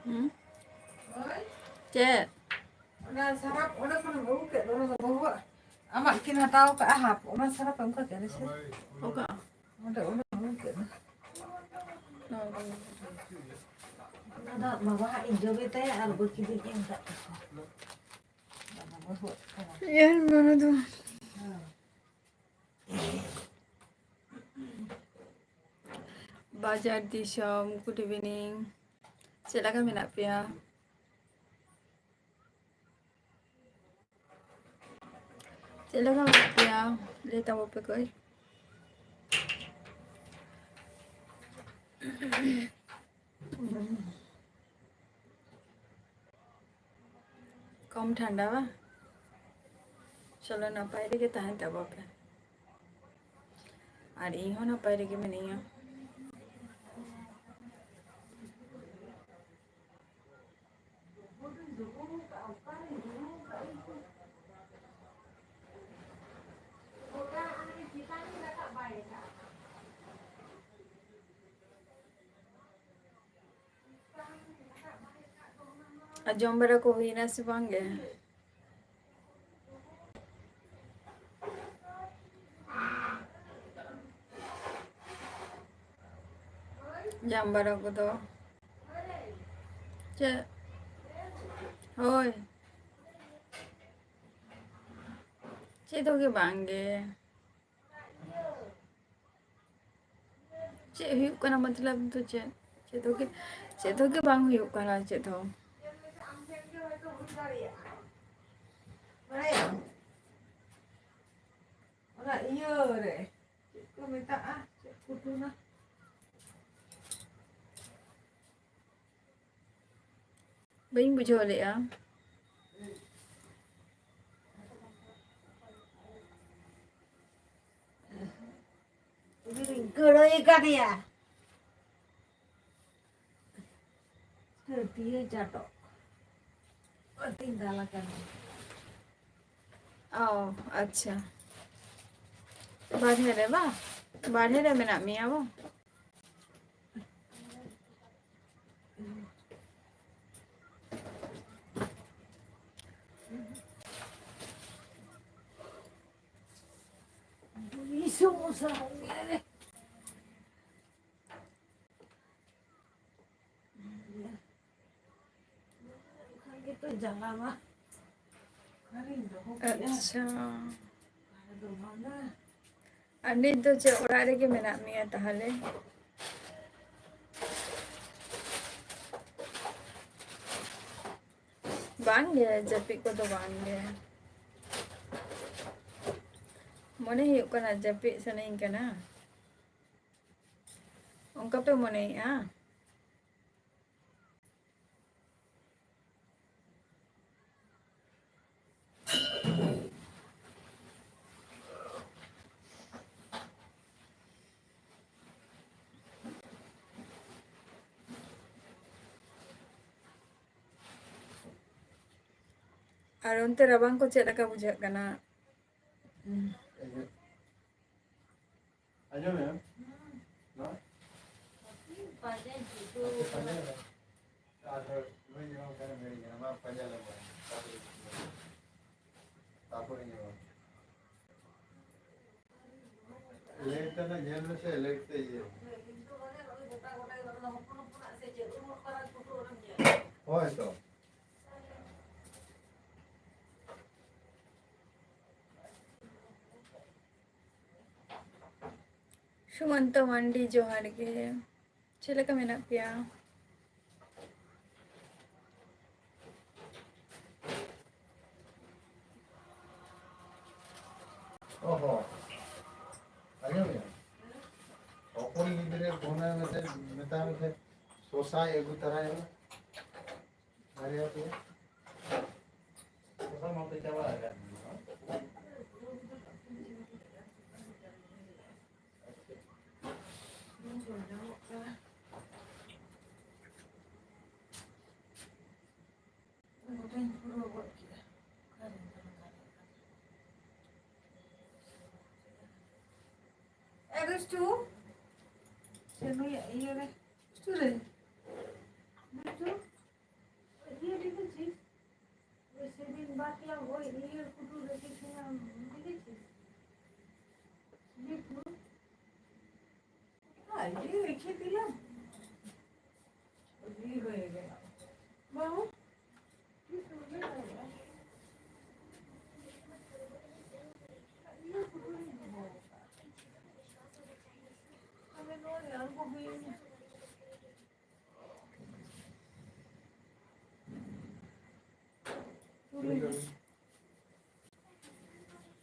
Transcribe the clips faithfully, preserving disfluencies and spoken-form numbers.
ᱦᱩᱸ? ᱪᱮᱫ? ᱚᱱᱟ ᱥᱟᱨᱟᱯ ᱚᱸᱰᱮ ᱠᱷᱚᱱᱮᱢ ᱟᱹᱜᱩ ᱠᱮᱫ ᱫᱚ, ᱚᱱᱟ ᱫᱚ ᱵᱟᱹᱦᱩᱣᱟᱜ ᱟᱢᱟᱜ ᱠᱤᱱ ᱦᱟᱛᱟᱣ ᱠᱟᱜᱼᱟ, ᱦᱟᱯ, ᱚᱱᱟ ᱥᱟᱨᱟᱯ ᱮᱢ ᱠᱟᱜ ᱠᱮᱫ ᱥᱮ? ᱚᱠᱟ? ᱚᱸᱰᱮ, ᱚᱸᱰᱮ ᱟᱹᱜᱩ ᱠᱮᱫ ᱫᱚ᱾ ᱚ, ᱚ᱾ ᱚᱱᱟ ᱫᱚ ᱵᱟᱵᱟᱣᱟᱜ ᱤᱧ ᱡᱚᱢᱮ ᱛᱟᱭᱟ ᱟᱨ ᱵᱟᱹᱠᱤ ᱫᱚᱧ ᱮᱢ ᱠᱟᱜ ᱛᱟᱠᱚᱣᱟ᱾ ᱵᱟᱵᱟ ᱵᱟᱹᱦᱩᱣᱟᱜ ᱠᱟᱱᱟ᱾ ᱧᱮᱞ ᱢᱮ ᱚᱱᱟ ᱫᱚ᱾ ᱦᱮᱸ᱾ ᱵᱟᱡᱟᱨ ᱫᱤᱥᱚᱢ, good evening᱾ ᱪᱮᱫ ᱞᱮᱠᱟ ᱢᱮᱱᱟᱜ ᱯᱮᱭᱟ? ᱪᱮᱫ ᱞᱮᱠᱟ ᱢᱮᱱᱟᱜ ᱯᱮᱭᱟ? ᱞᱟᱹᱭ ᱛᱟᱵᱚ ᱯᱮ ᱠᱟᱹᱡ᱾ ᱠᱚᱢ ᱴᱷᱟᱱᱰᱟ ᱵᱟᱝ? ᱪᱚᱞᱚ, ᱱᱟᱯᱟᱭ ᱨᱮᱜᱮ ᱛᱟᱦᱮᱱ ᱛᱟᱵᱚ ᱯᱮ᱾ ᱟᱨ ᱤᱧ ᱦᱚᱸ ᱱᱟᱯᱟᱭ ᱨᱮᱜᱮ ᱢᱤᱱᱟᱹᱧᱟ᱾ ᱟᱨ ᱡᱚᱢ ᱵᱟᱲᱟ ᱠᱚ ᱦᱩᱭᱱᱟ ᱥᱮ ᱵᱟᱝ ᱜᱮ? ᱡᱚᱢ ᱵᱟᱲᱟ ᱠᱚᱫᱚ ᱪᱮᱫ? ᱦᱳᱭ, ᱪᱮᱫ ᱦᱚᱸ ᱜᱮ ᱵᱟᱝ ᱜᱮ᱾ ᱪᱮᱫ ᱦᱩᱭᱩᱜ ᱠᱟᱱᱟ, ᱢᱚᱛᱞᱚᱵ ᱫᱚ ᱪᱮᱫ? ᱪᱮᱫ ᱦᱚᱸ ᱜᱮ, ᱪᱮᱫ ᱦᱚᱸ ᱜᱮ ᱵᱟᱝ ᱦᱩᱭᱩᱜ ᱠᱟᱱᱟ, ᱪᱮᱫ ᱦᱚᱸ᱾ ᱚᱱᱟ ᱤᱭᱟᱹ ᱨᱮ ᱪᱮᱫ ᱠᱚ ᱢᱮᱛᱟᱜᱼᱟ? ᱪᱮᱫ ᱠᱚ ᱛᱩᱱᱟ? ᱵᱟᱹᱧ ᱵᱩᱡᱷᱟᱹᱣ ᱞᱮᱜᱼᱟ᱾ ᱜᱟᱹᱲᱟᱹᱭ ᱠᱟᱫᱮᱭᱟ᱾ ᱦᱟᱹᱴᱤᱭᱟᱹ ᱪᱟᱴᱚᱜ᱾ ᱟᱹᱛᱤᱧ ᱫᱟᱞ ᱟᱠᱟᱱᱟ᱾ ᱚ, ᱟᱪᱪᱷᱟ᱾ ᱵᱟᱨᱦᱮ ᱨᱮ ᱵᱟ? ᱵᱟᱨᱦᱮ ᱨᱮ ᱢᱮᱱᱟᱜ ᱢᱮᱭᱟ ᱵᱟ? ᱤᱥᱩ ᱢᱚᱥᱟ ᱜᱮ ᱨᱮ᱾ ᱚᱱᱠᱟ ᱜᱮᱛᱚ ᱡᱟᱞᱟ ᱢᱟ᱾ ᱚᱠᱟᱨᱤᱧ ᱫᱚᱦᱚ ᱠᱮᱫᱼᱟ? ᱟᱪᱪᱷᱟ᱾ ᱚᱠᱟ ᱨᱮᱫᱚ ᱵᱟᱝᱟ᱾ ᱟᱨ ᱱᱤᱛ ᱫᱚ ᱪᱮᱫ ᱚᱲᱟᱜ ᱨᱮᱜᱮ ᱢᱮᱱᱟᱜ ᱢᱮᱭᱟ ᱛᱟᱦᱚᱞᱮ? ᱵᱟᱝᱜᱮ, ᱡᱟᱹᱯᱤᱫ ᱠᱚᱫᱚ ᱵᱟᱝᱜᱮ᱾ ᱢᱚᱱᱮ ᱦᱩᱭᱩᱜ ᱠᱟᱱᱟ ᱡᱟᱹᱯᱤᱫ ᱥᱟᱱᱟᱧ ᱠᱟᱱᱟ᱾ ᱚᱱᱠᱟ ᱯᱮ ᱢᱚᱱᱮᱭᱮᱫᱼᱟ? ᱟᱨ ᱚᱱᱛᱮ ᱨᱟᱵᱟᱝ ᱠᱚ ᱪᱮᱫ ᱞᱮᱠᱟ ᱵᱩᱡᱷᱟᱹᱜ ᱠᱟᱱᱟ? ᱟᱸᱡᱚᱢᱮᱜᱼᱟᱢ? ᱱᱚᱣᱟ? ᱟᱨ ᱱᱩᱭ ᱡᱮᱢᱚᱱ ᱠᱟᱱᱟ, ᱱᱩᱭ ᱡᱮᱢᱚᱱ ᱯᱟᱸᱡᱟ ᱞᱮ ᱵᱟᱲᱟᱭᱟ᱾ ᱛᱟᱨᱯᱚᱨᱮ ᱧᱮᱞ ᱢᱮ᱾ ᱞᱟᱹᱭᱤᱴ ᱛᱮ ᱧᱮᱞ ᱢᱮᱥᱮ, ᱞᱟᱹᱭᱤᱴ ᱛᱮ ᱤᱭᱟᱹ᱾ ᱦᱳᱭ ᱛᱚ᱾ ᱥᱩᱢᱚᱱᱛᱚ ᱢᱟᱱᱰᱤ, ᱡᱚᱦᱟᱨ ᱜᱮ᱾ ᱪᱮᱫ ᱞᱮᱠᱟ ᱢᱮᱱᱟᱜ ᱯᱮᱭᱟ? ᱚᱦᱚ᱾ ᱟᱸᱡᱚᱢ ᱢᱮ᱾ ᱦᱚᱯᱚᱱ ᱜᱤᱫᱽᱨᱟᱹ ᱯᱷᱳᱱ ᱟᱭ ᱢᱮᱥᱮ, ᱢᱮᱛᱟᱭ ᱢᱮᱥᱮ, ᱥᱚᱥᱟᱭ ᱟᱹᱜᱩ ᱛᱟᱨᱟᱭ ᱢᱮ᱾ ᱵᱟᱨᱭᱟ ᱯᱮᱭᱟ᱾ ᱥᱚᱥᱟ ᱢᱟᱛᱚ ᱪᱟᱵᱟ ᱟᱠᱟᱱ᱾ ᱜᱚᱴᱟᱧ ᱯᱩᱨᱟᱹᱣ ᱜᱚᱫ ᱠᱮᱫᱟ᱾ ᱚᱠᱟᱨᱮ ᱢᱮᱱᱟᱜᱼᱟ? ᱮ ᱫᱩᱥᱴᱩ, ᱥᱮ ᱱᱩᱭᱟᱜ ᱤᱭᱟᱹ ᱨᱮ, ᱫᱩᱥᱴᱩ ᱨᱮ, ᱫᱩᱥᱴᱩ, ᱤᱭᱟᱹ ᱴᱷᱤᱠ ᱟᱪᱷᱮ? ওই সেদিন বাকি ওই ইয়ের কুটুর রেখেছিলাম, দেখেছিস? ᱟᱨ ᱤᱭᱟᱹ ᱨᱮᱠᱷᱮ ᱫᱤᱞᱟᱢ᱾ ᱤᱭᱟᱹ ᱦᱩᱭ ᱜᱮ᱾ ᱵᱟᱹᱦᱩ? ᱤᱭᱟᱹ ᱠᱚᱫᱚᱧ ᱫᱚᱦᱚ ᱠᱟᱜᱼᱟ᱾ ᱟᱞᱮ ᱱᱚᱣᱟ ᱨᱮ ᱟᱬᱜᱚ ᱦᱩᱭ ᱮᱱᱟ᱾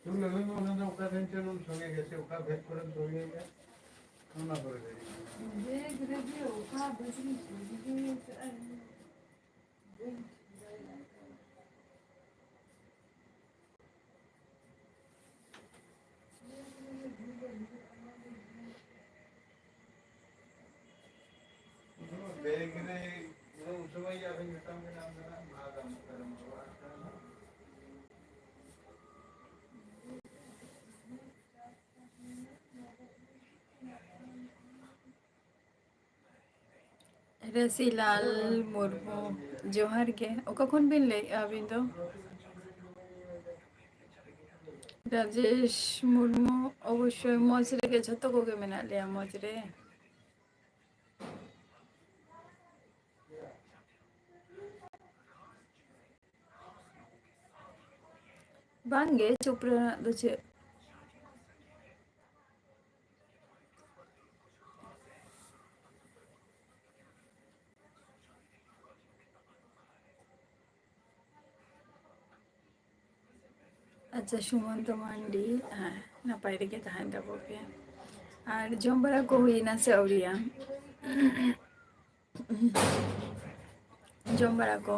ᱛᱩᱞᱟᱹ ᱞᱟᱹᱜᱤᱫ ᱚᱱᱟ ᱫᱚ ᱚᱠᱟ ᱴᱷᱮᱱ ᱪᱚ ᱱᱩᱱ ᱥᱚᱸᱜᱮ ᱜᱮᱥᱮ ᱚᱠᱟ ᱵᱷᱮᱫ ᱠᱚᱨᱮᱢ ᱥᱚᱸᱜᱮᱭᱮᱫᱟ, ᱚᱱᱟ ᱠᱚᱨᱮ ᱜᱮ᱾ ᱵᱮᱜᱽ ᱨᱮᱜᱮ ᱚᱠᱟ ᱵᱮᱜᱽ ᱨᱤᱧ ᱥᱚᱸᱜᱮ ᱠᱟᱜᱼᱟ, ᱵᱟᱹᱧ ᱴᱷᱤᱠ ᱫᱟᱲᱮᱭᱟᱜ ᱠᱟᱱᱟ᱾ ᱵᱮᱜᱽ ᱨᱮ ᱩᱱ ᱥᱚᱢᱚᱭ ᱜᱮ ᱟᱫᱚᱧ ᱢᱮᱛᱟᱢ ᱠᱟᱱᱟ, ᱟᱢ ᱫᱚ ᱱᱟᱜ ᱵᱷᱟᱜᱽ ᱟᱢ ᱚᱠᱟᱨᱮᱢ ᱪᱟᱞᱟᱜ ᱠᱟᱱᱟ᱾ ᱨᱟᱹᱥᱤᱞᱟᱞ ᱢᱩᱨᱢᱩ, ᱡᱚᱦᱟᱨ ᱜᱮ᱾ ᱚᱠᱟ ᱠᱷᱚᱱ ᱵᱤᱱ ᱞᱟᱹᱭᱮᱫᱼᱟ ᱟᱹᱵᱤᱱ ᱫᱚ? ᱨᱟᱡᱮᱥ ᱢᱩᱨᱢᱩ, ᱚᱵᱚᱥᱥᱳᱭ ᱢᱚᱡᱽ ᱨᱮᱜᱮ, ᱡᱷᱚᱛᱚ ᱠᱚᱜᱮ ᱢᱮᱱᱟᱜ ᱞᱮᱭᱟ ᱢᱚᱡᱽ ᱨᱮ᱾ ᱵᱟᱝᱜᱮ, ᱪᱩᱯ ᱨᱮᱱᱟᱜ ᱫᱚ ᱪᱮᱫ? ᱟᱪᱪᱷᱟ, ᱥᱩᱢᱚᱱᱛᱚ ᱢᱟᱱᱰᱤ, ᱦᱮᱸ, ᱱᱟᱯᱟᱭ ᱨᱮᱜᱮ ᱛᱟᱦᱮᱱ ᱛᱟᱵᱚ ᱯᱮ᱾ ᱟᱨ ᱡᱚᱢ ᱵᱟᱲᱟ ᱠᱚ ᱦᱩᱭᱱᱟ ᱥᱮ ᱟᱹᱣᱨᱤᱭᱟ? ᱡᱚᱢ ᱵᱟᱲᱟ ᱠᱚ᱾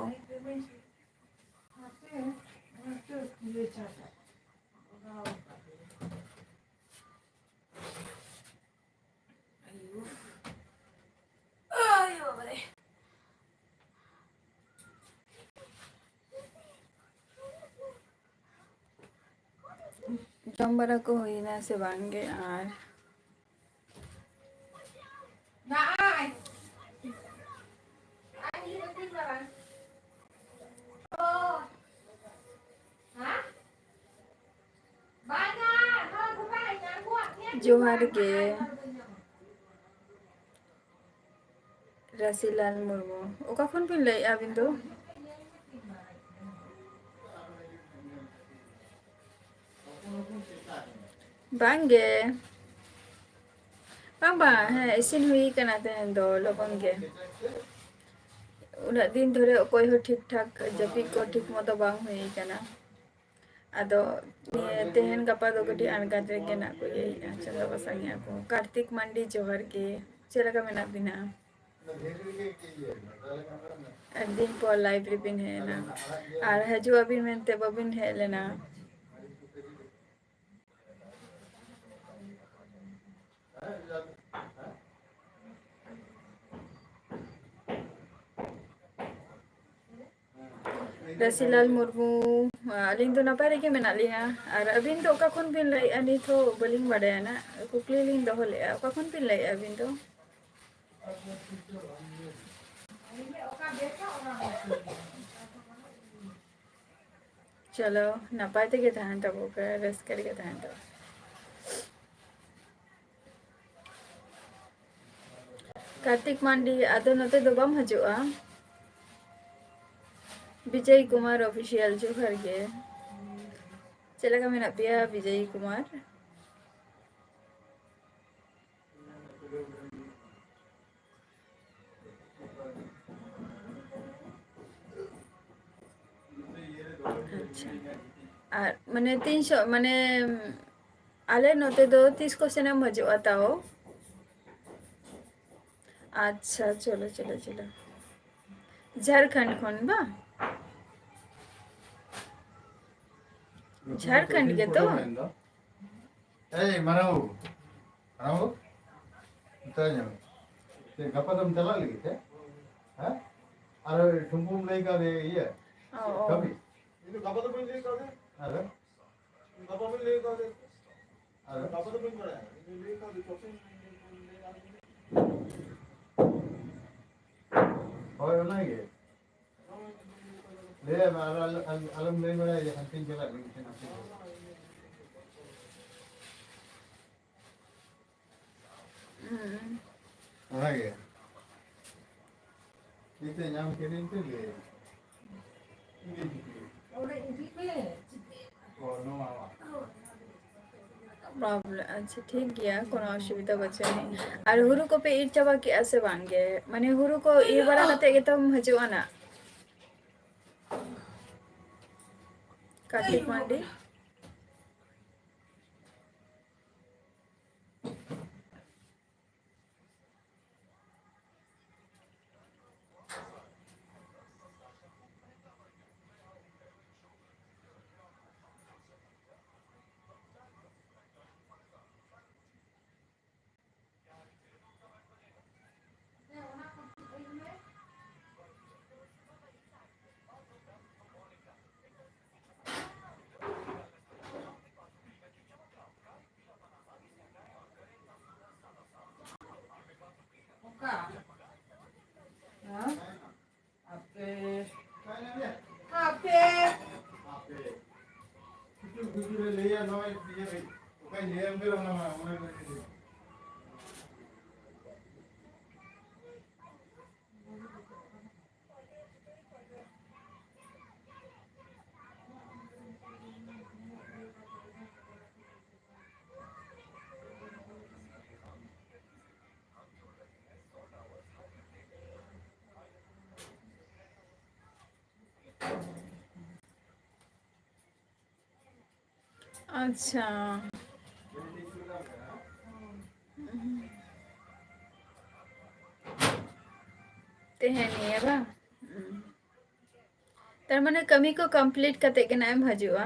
ᱟᱭᱳ᱾ ᱟᱭᱳ ᱵᱟᱵᱟᱨᱮ᱾ ᱡᱚᱢ ᱵᱟᱲᱟ ᱠᱚ ᱦᱩᱭᱱᱟ ᱥᱮ ᱵᱟᱝ ᱜᱮ? ᱟᱨ ᱫᱟᱜ ᱟᱭ᱾ ᱟᱭ ᱤᱧ ᱟᱹᱛᱤᱧ ᱢᱟᱨᱟᱝ᱾ ᱚ᱾ ᱦᱮᱸ? ᱵᱟᱝᱟ, ᱱᱚᱣᱟ ᱜᱚᱴᱟ ᱤᱧ ᱟᱬᱜᱚᱣᱟᱜ ᱜᱮ᱾ ᱡᱚᱦᱟᱨ ᱜᱮ᱾ ᱨᱟᱥᱤᱞᱟᱞ ᱢᱩᱨᱢᱩ, ᱚᱠᱟ ᱠᱷᱚᱱ ᱵᱤᱱ ᱞᱟᱹᱭᱮᱫᱼᱟ ᱟᱹᱵᱤᱱ ᱫᱚ? ᱵᱟᱝ ᱜᱮ᱾ ᱵᱟᱝ, ᱵᱟᱝ, ᱦᱮᱸ, ᱤᱥᱤᱱ ᱦᱩᱭ ᱠᱟᱱᱟ ᱛᱮᱦᱮᱧ ᱫᱚ ᱞᱚᱜᱚᱱ ᱜᱮ᱾ ᱩᱱᱟᱹᱜ ᱫᱤᱱ ᱫᱷᱚᱨᱮ ᱚᱠᱚᱭ ᱦᱚᱸ ᱴᱷᱤᱠ ᱴᱷᱟᱠ ᱡᱟᱹᱯᱤᱫ ᱠᱚ ᱴᱷᱤᱠ ᱢᱚᱛᱚ ᱵᱟᱝ ᱦᱩᱭ ᱠᱟᱱᱟ᱾ ᱟᱫᱚ ᱱᱤᱭᱟᱹ ᱛᱮᱦᱮᱧ ᱜᱟᱯᱟ ᱫᱚ ᱠᱟᱹᱴᱤᱡ ᱟᱬᱜᱟᱛ ᱨᱮᱜᱮ ᱦᱮᱱᱟᱜ ᱠᱚ ᱤᱭᱟᱹᱭᱮᱫᱼᱟ, ᱪᱚᱸᱫᱟ ᱵᱟᱥᱟᱝ ᱮᱫᱼᱟ ᱠᱚ᱾ ᱠᱟᱨᱛᱤᱠ ᱢᱟᱱᱰᱤ, ᱡᱚᱦᱟᱨ ᱜᱮ, ᱪᱮᱫ ᱞᱮᱠᱟ ᱢᱮᱱᱟᱜ ᱵᱤᱱᱟ? ᱟᱹᱰᱤ ᱫᱤᱱ ᱯᱚᱨ live ᱨᱮᱵᱤᱱ ᱦᱮᱡ ᱮᱱᱟ, ᱟᱨ ᱦᱤᱡᱩᱜ ᱟᱹᱵᱤᱱ ᱢᱮᱱᱛᱮ ᱵᱟᱹᱵᱤᱱ ᱦᱮᱡ ᱞᱮᱱᱟ᱾ ᱨᱟᱥᱤᱞᱟᱞ ᱢᱩᱨᱢᱩ, ᱟᱹᱞᱤᱧ ᱫᱚ ᱱᱟᱯᱟᱭ ᱨᱮᱜᱮ ᱢᱮᱱᱟᱜ ᱞᱤᱧᱟ᱾ ᱟᱨ ᱟᱹᱵᱤᱱ ᱫᱚ ᱚᱠᱟ ᱠᱷᱚᱱ ᱵᱤᱱ ᱞᱟᱹᱭᱮᱫᱼᱟ? ᱱᱤᱛ ᱦᱚᱸ ᱵᱟᱹᱞᱤᱧ ᱵᱟᱰᱟᱭᱟ ᱱᱟᱜ, ᱠᱩᱠᱞᱤ ᱞᱤᱧ ᱫᱚᱦᱚ ᱞᱮᱫᱼᱟ, ᱚᱠᱟ ᱠᱷᱚᱱ ᱵᱤᱱ ᱞᱟᱹᱭᱮᱫᱼᱟ ᱟᱹᱵᱤᱱ ᱫᱚ? ᱪᱚᱞᱚ, ᱱᱟᱯᱟᱭ ᱛᱮᱜᱮ ᱛᱟᱦᱮᱱ ᱛᱟᱵᱚ ᱯᱮ, ᱨᱟᱹᱥᱠᱟᱹ ᱨᱮᱜᱮ ᱛᱟᱦᱮᱱ ᱛᱟᱵᱚ᱾ ᱠᱟᱨᱛᱤᱠ ᱢᱟᱱᱰᱤ, ᱟᱫᱚ ᱱᱚᱛᱮ ᱫᱚ ᱵᱟᱢ ᱦᱤᱡᱩᱜᱼᱟ? ᱵᱤᱡᱚᱭ ᱠᱩᱢᱟᱨ Official, ᱡᱚᱦᱟᱨ ᱜᱮ᱾ ᱪᱮᱫ ᱞᱮᱠᱟ ᱢᱮᱱᱟᱜ ᱯᱮᱭᱟ ᱵᱤᱡᱚᱭ ᱠᱩᱢᱟᱨ? ᱟᱪᱪᱷᱟ᱾ ᱟᱨ ᱢᱟᱱᱮ ᱛᱤᱱ ᱥᱚ, ᱢᱟᱱᱮ ᱟᱞᱮ ᱱᱚᱛᱮ ᱫᱚ ᱛᱤᱥ ᱠᱚ ᱥᱮᱱᱮᱢ ᱦᱤᱡᱩᱜᱼᱟ ᱛᱟᱣ? ᱟᱪᱪᱷᱟ, ᱪᱚᱞᱚ, ᱪᱚᱞᱚ, ᱪᱚᱞᱚ᱾ ᱡᱷᱟᱲᱠᱷᱚᱸᱰ ᱠᱷᱚᱱ ᱵᱟᱝ? ᱡᱷᱟᱲᱠᱷᱚᱸᱰ ᱜᱮᱛᱚ? ᱮᱭ, ᱢᱟᱨᱟᱝ ᱵᱟᱹᱵᱩ, ᱢᱟᱨᱟᱝ ᱵᱟᱹᱵᱩ, ᱢᱮᱛᱟᱭ ᱧᱟᱢ᱾ ᱪᱮᱫ, ᱜᱟᱯᱟ ᱫᱚᱢ ᱪᱟᱞᱟᱜ ᱞᱟᱹᱜᱤᱫ ᱛᱮ? ᱦᱮᱸ? ᱟᱨ ᱴᱷᱩᱢᱯᱩᱢ ᱞᱟᱹᱭ ᱠᱟᱣᱫᱮᱭᱟ ᱤᱭᱟᱹ? ᱚ, ᱚ᱾ ᱠᱟᱹᱢᱤ? ᱤᱧ ᱫᱚ ᱜᱟᱯᱟ ᱫᱚ ᱵᱟᱹᱧ ᱞᱟᱹᱭ ᱠᱟᱣᱫᱮᱭᱟ᱾ ᱟᱨ? ᱜᱟᱯᱟ ᱵᱟᱹᱧ ᱞᱟᱹᱭ ᱠᱟᱣᱫᱮᱭᱟ᱾ ᱟᱨ? ᱜᱟᱯᱟ ᱫᱚ ᱵᱟᱹᱧ ᱵᱟᱲᱟᱭᱟ᱾ ᱤᱧ ᱫᱚ ᱞᱟᱹᱭ ᱠᱟᱣᱫᱮᱭᱟ, ᱛᱚᱠᱷᱚᱱ ᱞᱟᱹᱭ ᱟᱫᱤᱧᱟ᱾ ᱦᱳᱭ, ᱚᱱᱟᱜᱮ᱾ ᱞᱟᱹᱭᱟᱭ ᱢᱮ, ᱟᱨ ᱟᱞᱚ-, ᱟᱞᱚ-, ᱟᱞᱚᱢ ᱞᱟᱹᱭ ᱵᱟᱲᱟᱭᱟ ᱡᱮ ᱦᱟᱱᱛᱮᱧ ᱪᱟᱞᱟᱜ ᱞᱟᱹᱜᱤᱫ ᱥᱮ ᱱᱟᱛᱮᱧ ᱪᱟᱞᱟᱜ᱾ ᱦᱩᱸ᱾ ᱚᱱᱟᱜᱮ᱾ ᱛᱤᱛᱮ ᱧᱟᱢ ᱠᱮᱫᱤᱧ ᱛᱮ ᱞᱟᱹᱭ᱾ ᱚ, ᱱᱚᱣᱟ᱾ ᱯᱨᱚᱵᱞᱮᱢ, ᱟᱪᱪᱷᱟ, ᱴᱷᱤᱠ ᱜᱮᱭᱟ, ᱠᱳᱱᱳ ᱚᱥᱩᱵᱤᱫᱷᱟ ᱵᱟᱹᱪᱩᱜ ᱟᱹᱱᱤᱡ᱾ ᱟᱨ ᱦᱩᱲᱩ ᱠᱚᱯᱮ ᱤᱨ ᱪᱟᱵᱟ ᱠᱮᱜᱼᱟ ᱥᱮ ᱵᱟᱝ ᱜᱮ? ᱢᱟᱱᱮ, ᱦᱩᱲᱩ ᱠᱚ ᱤᱨ ᱵᱟᱲᱟ ᱠᱟᱛᱮ ᱜᱮᱛᱚᱢ ᱦᱤᱡᱩᱜᱼᱟ ᱱᱟᱜ? ᱠᱟᱨᱛᱤᱠ ᱢᱟᱱᱰᱤ᱾ ᱚᱠᱟ? ᱦᱮᱸ? ᱟᱯᱮ᱾ ᱟᱯᱮ᱾ ᱠᱤᱪᱷᱩ ᱵᱷᱤᱛᱨᱤ ᱨᱮ ᱞᱟᱹᱭᱟ, ᱱᱚᱜᱼᱚᱭ ᱤᱭᱟᱹ ᱨᱮ, ᱚᱠᱟᱧ ᱞᱟᱹᱭᱟᱢ ᱠᱟᱱᱟ, ᱚᱱᱟ ᱢᱟ, ᱚᱱᱟ ᱠᱚ ᱞᱟᱹᱭᱟ᱾ ᱟᱪᱪᱷᱟ᱾ ᱛᱮᱦᱮᱧ ᱱᱤᱭᱟᱹ ᱵᱟᱝ? ᱛᱟᱨ ᱢᱟᱱᱮ ᱠᱟᱹᱢᱤ ᱠᱚ complete ᱠᱟᱛᱮ ᱜᱮ ᱱᱟᱜ ᱮᱢ ᱦᱤᱡᱩᱜᱼᱟ?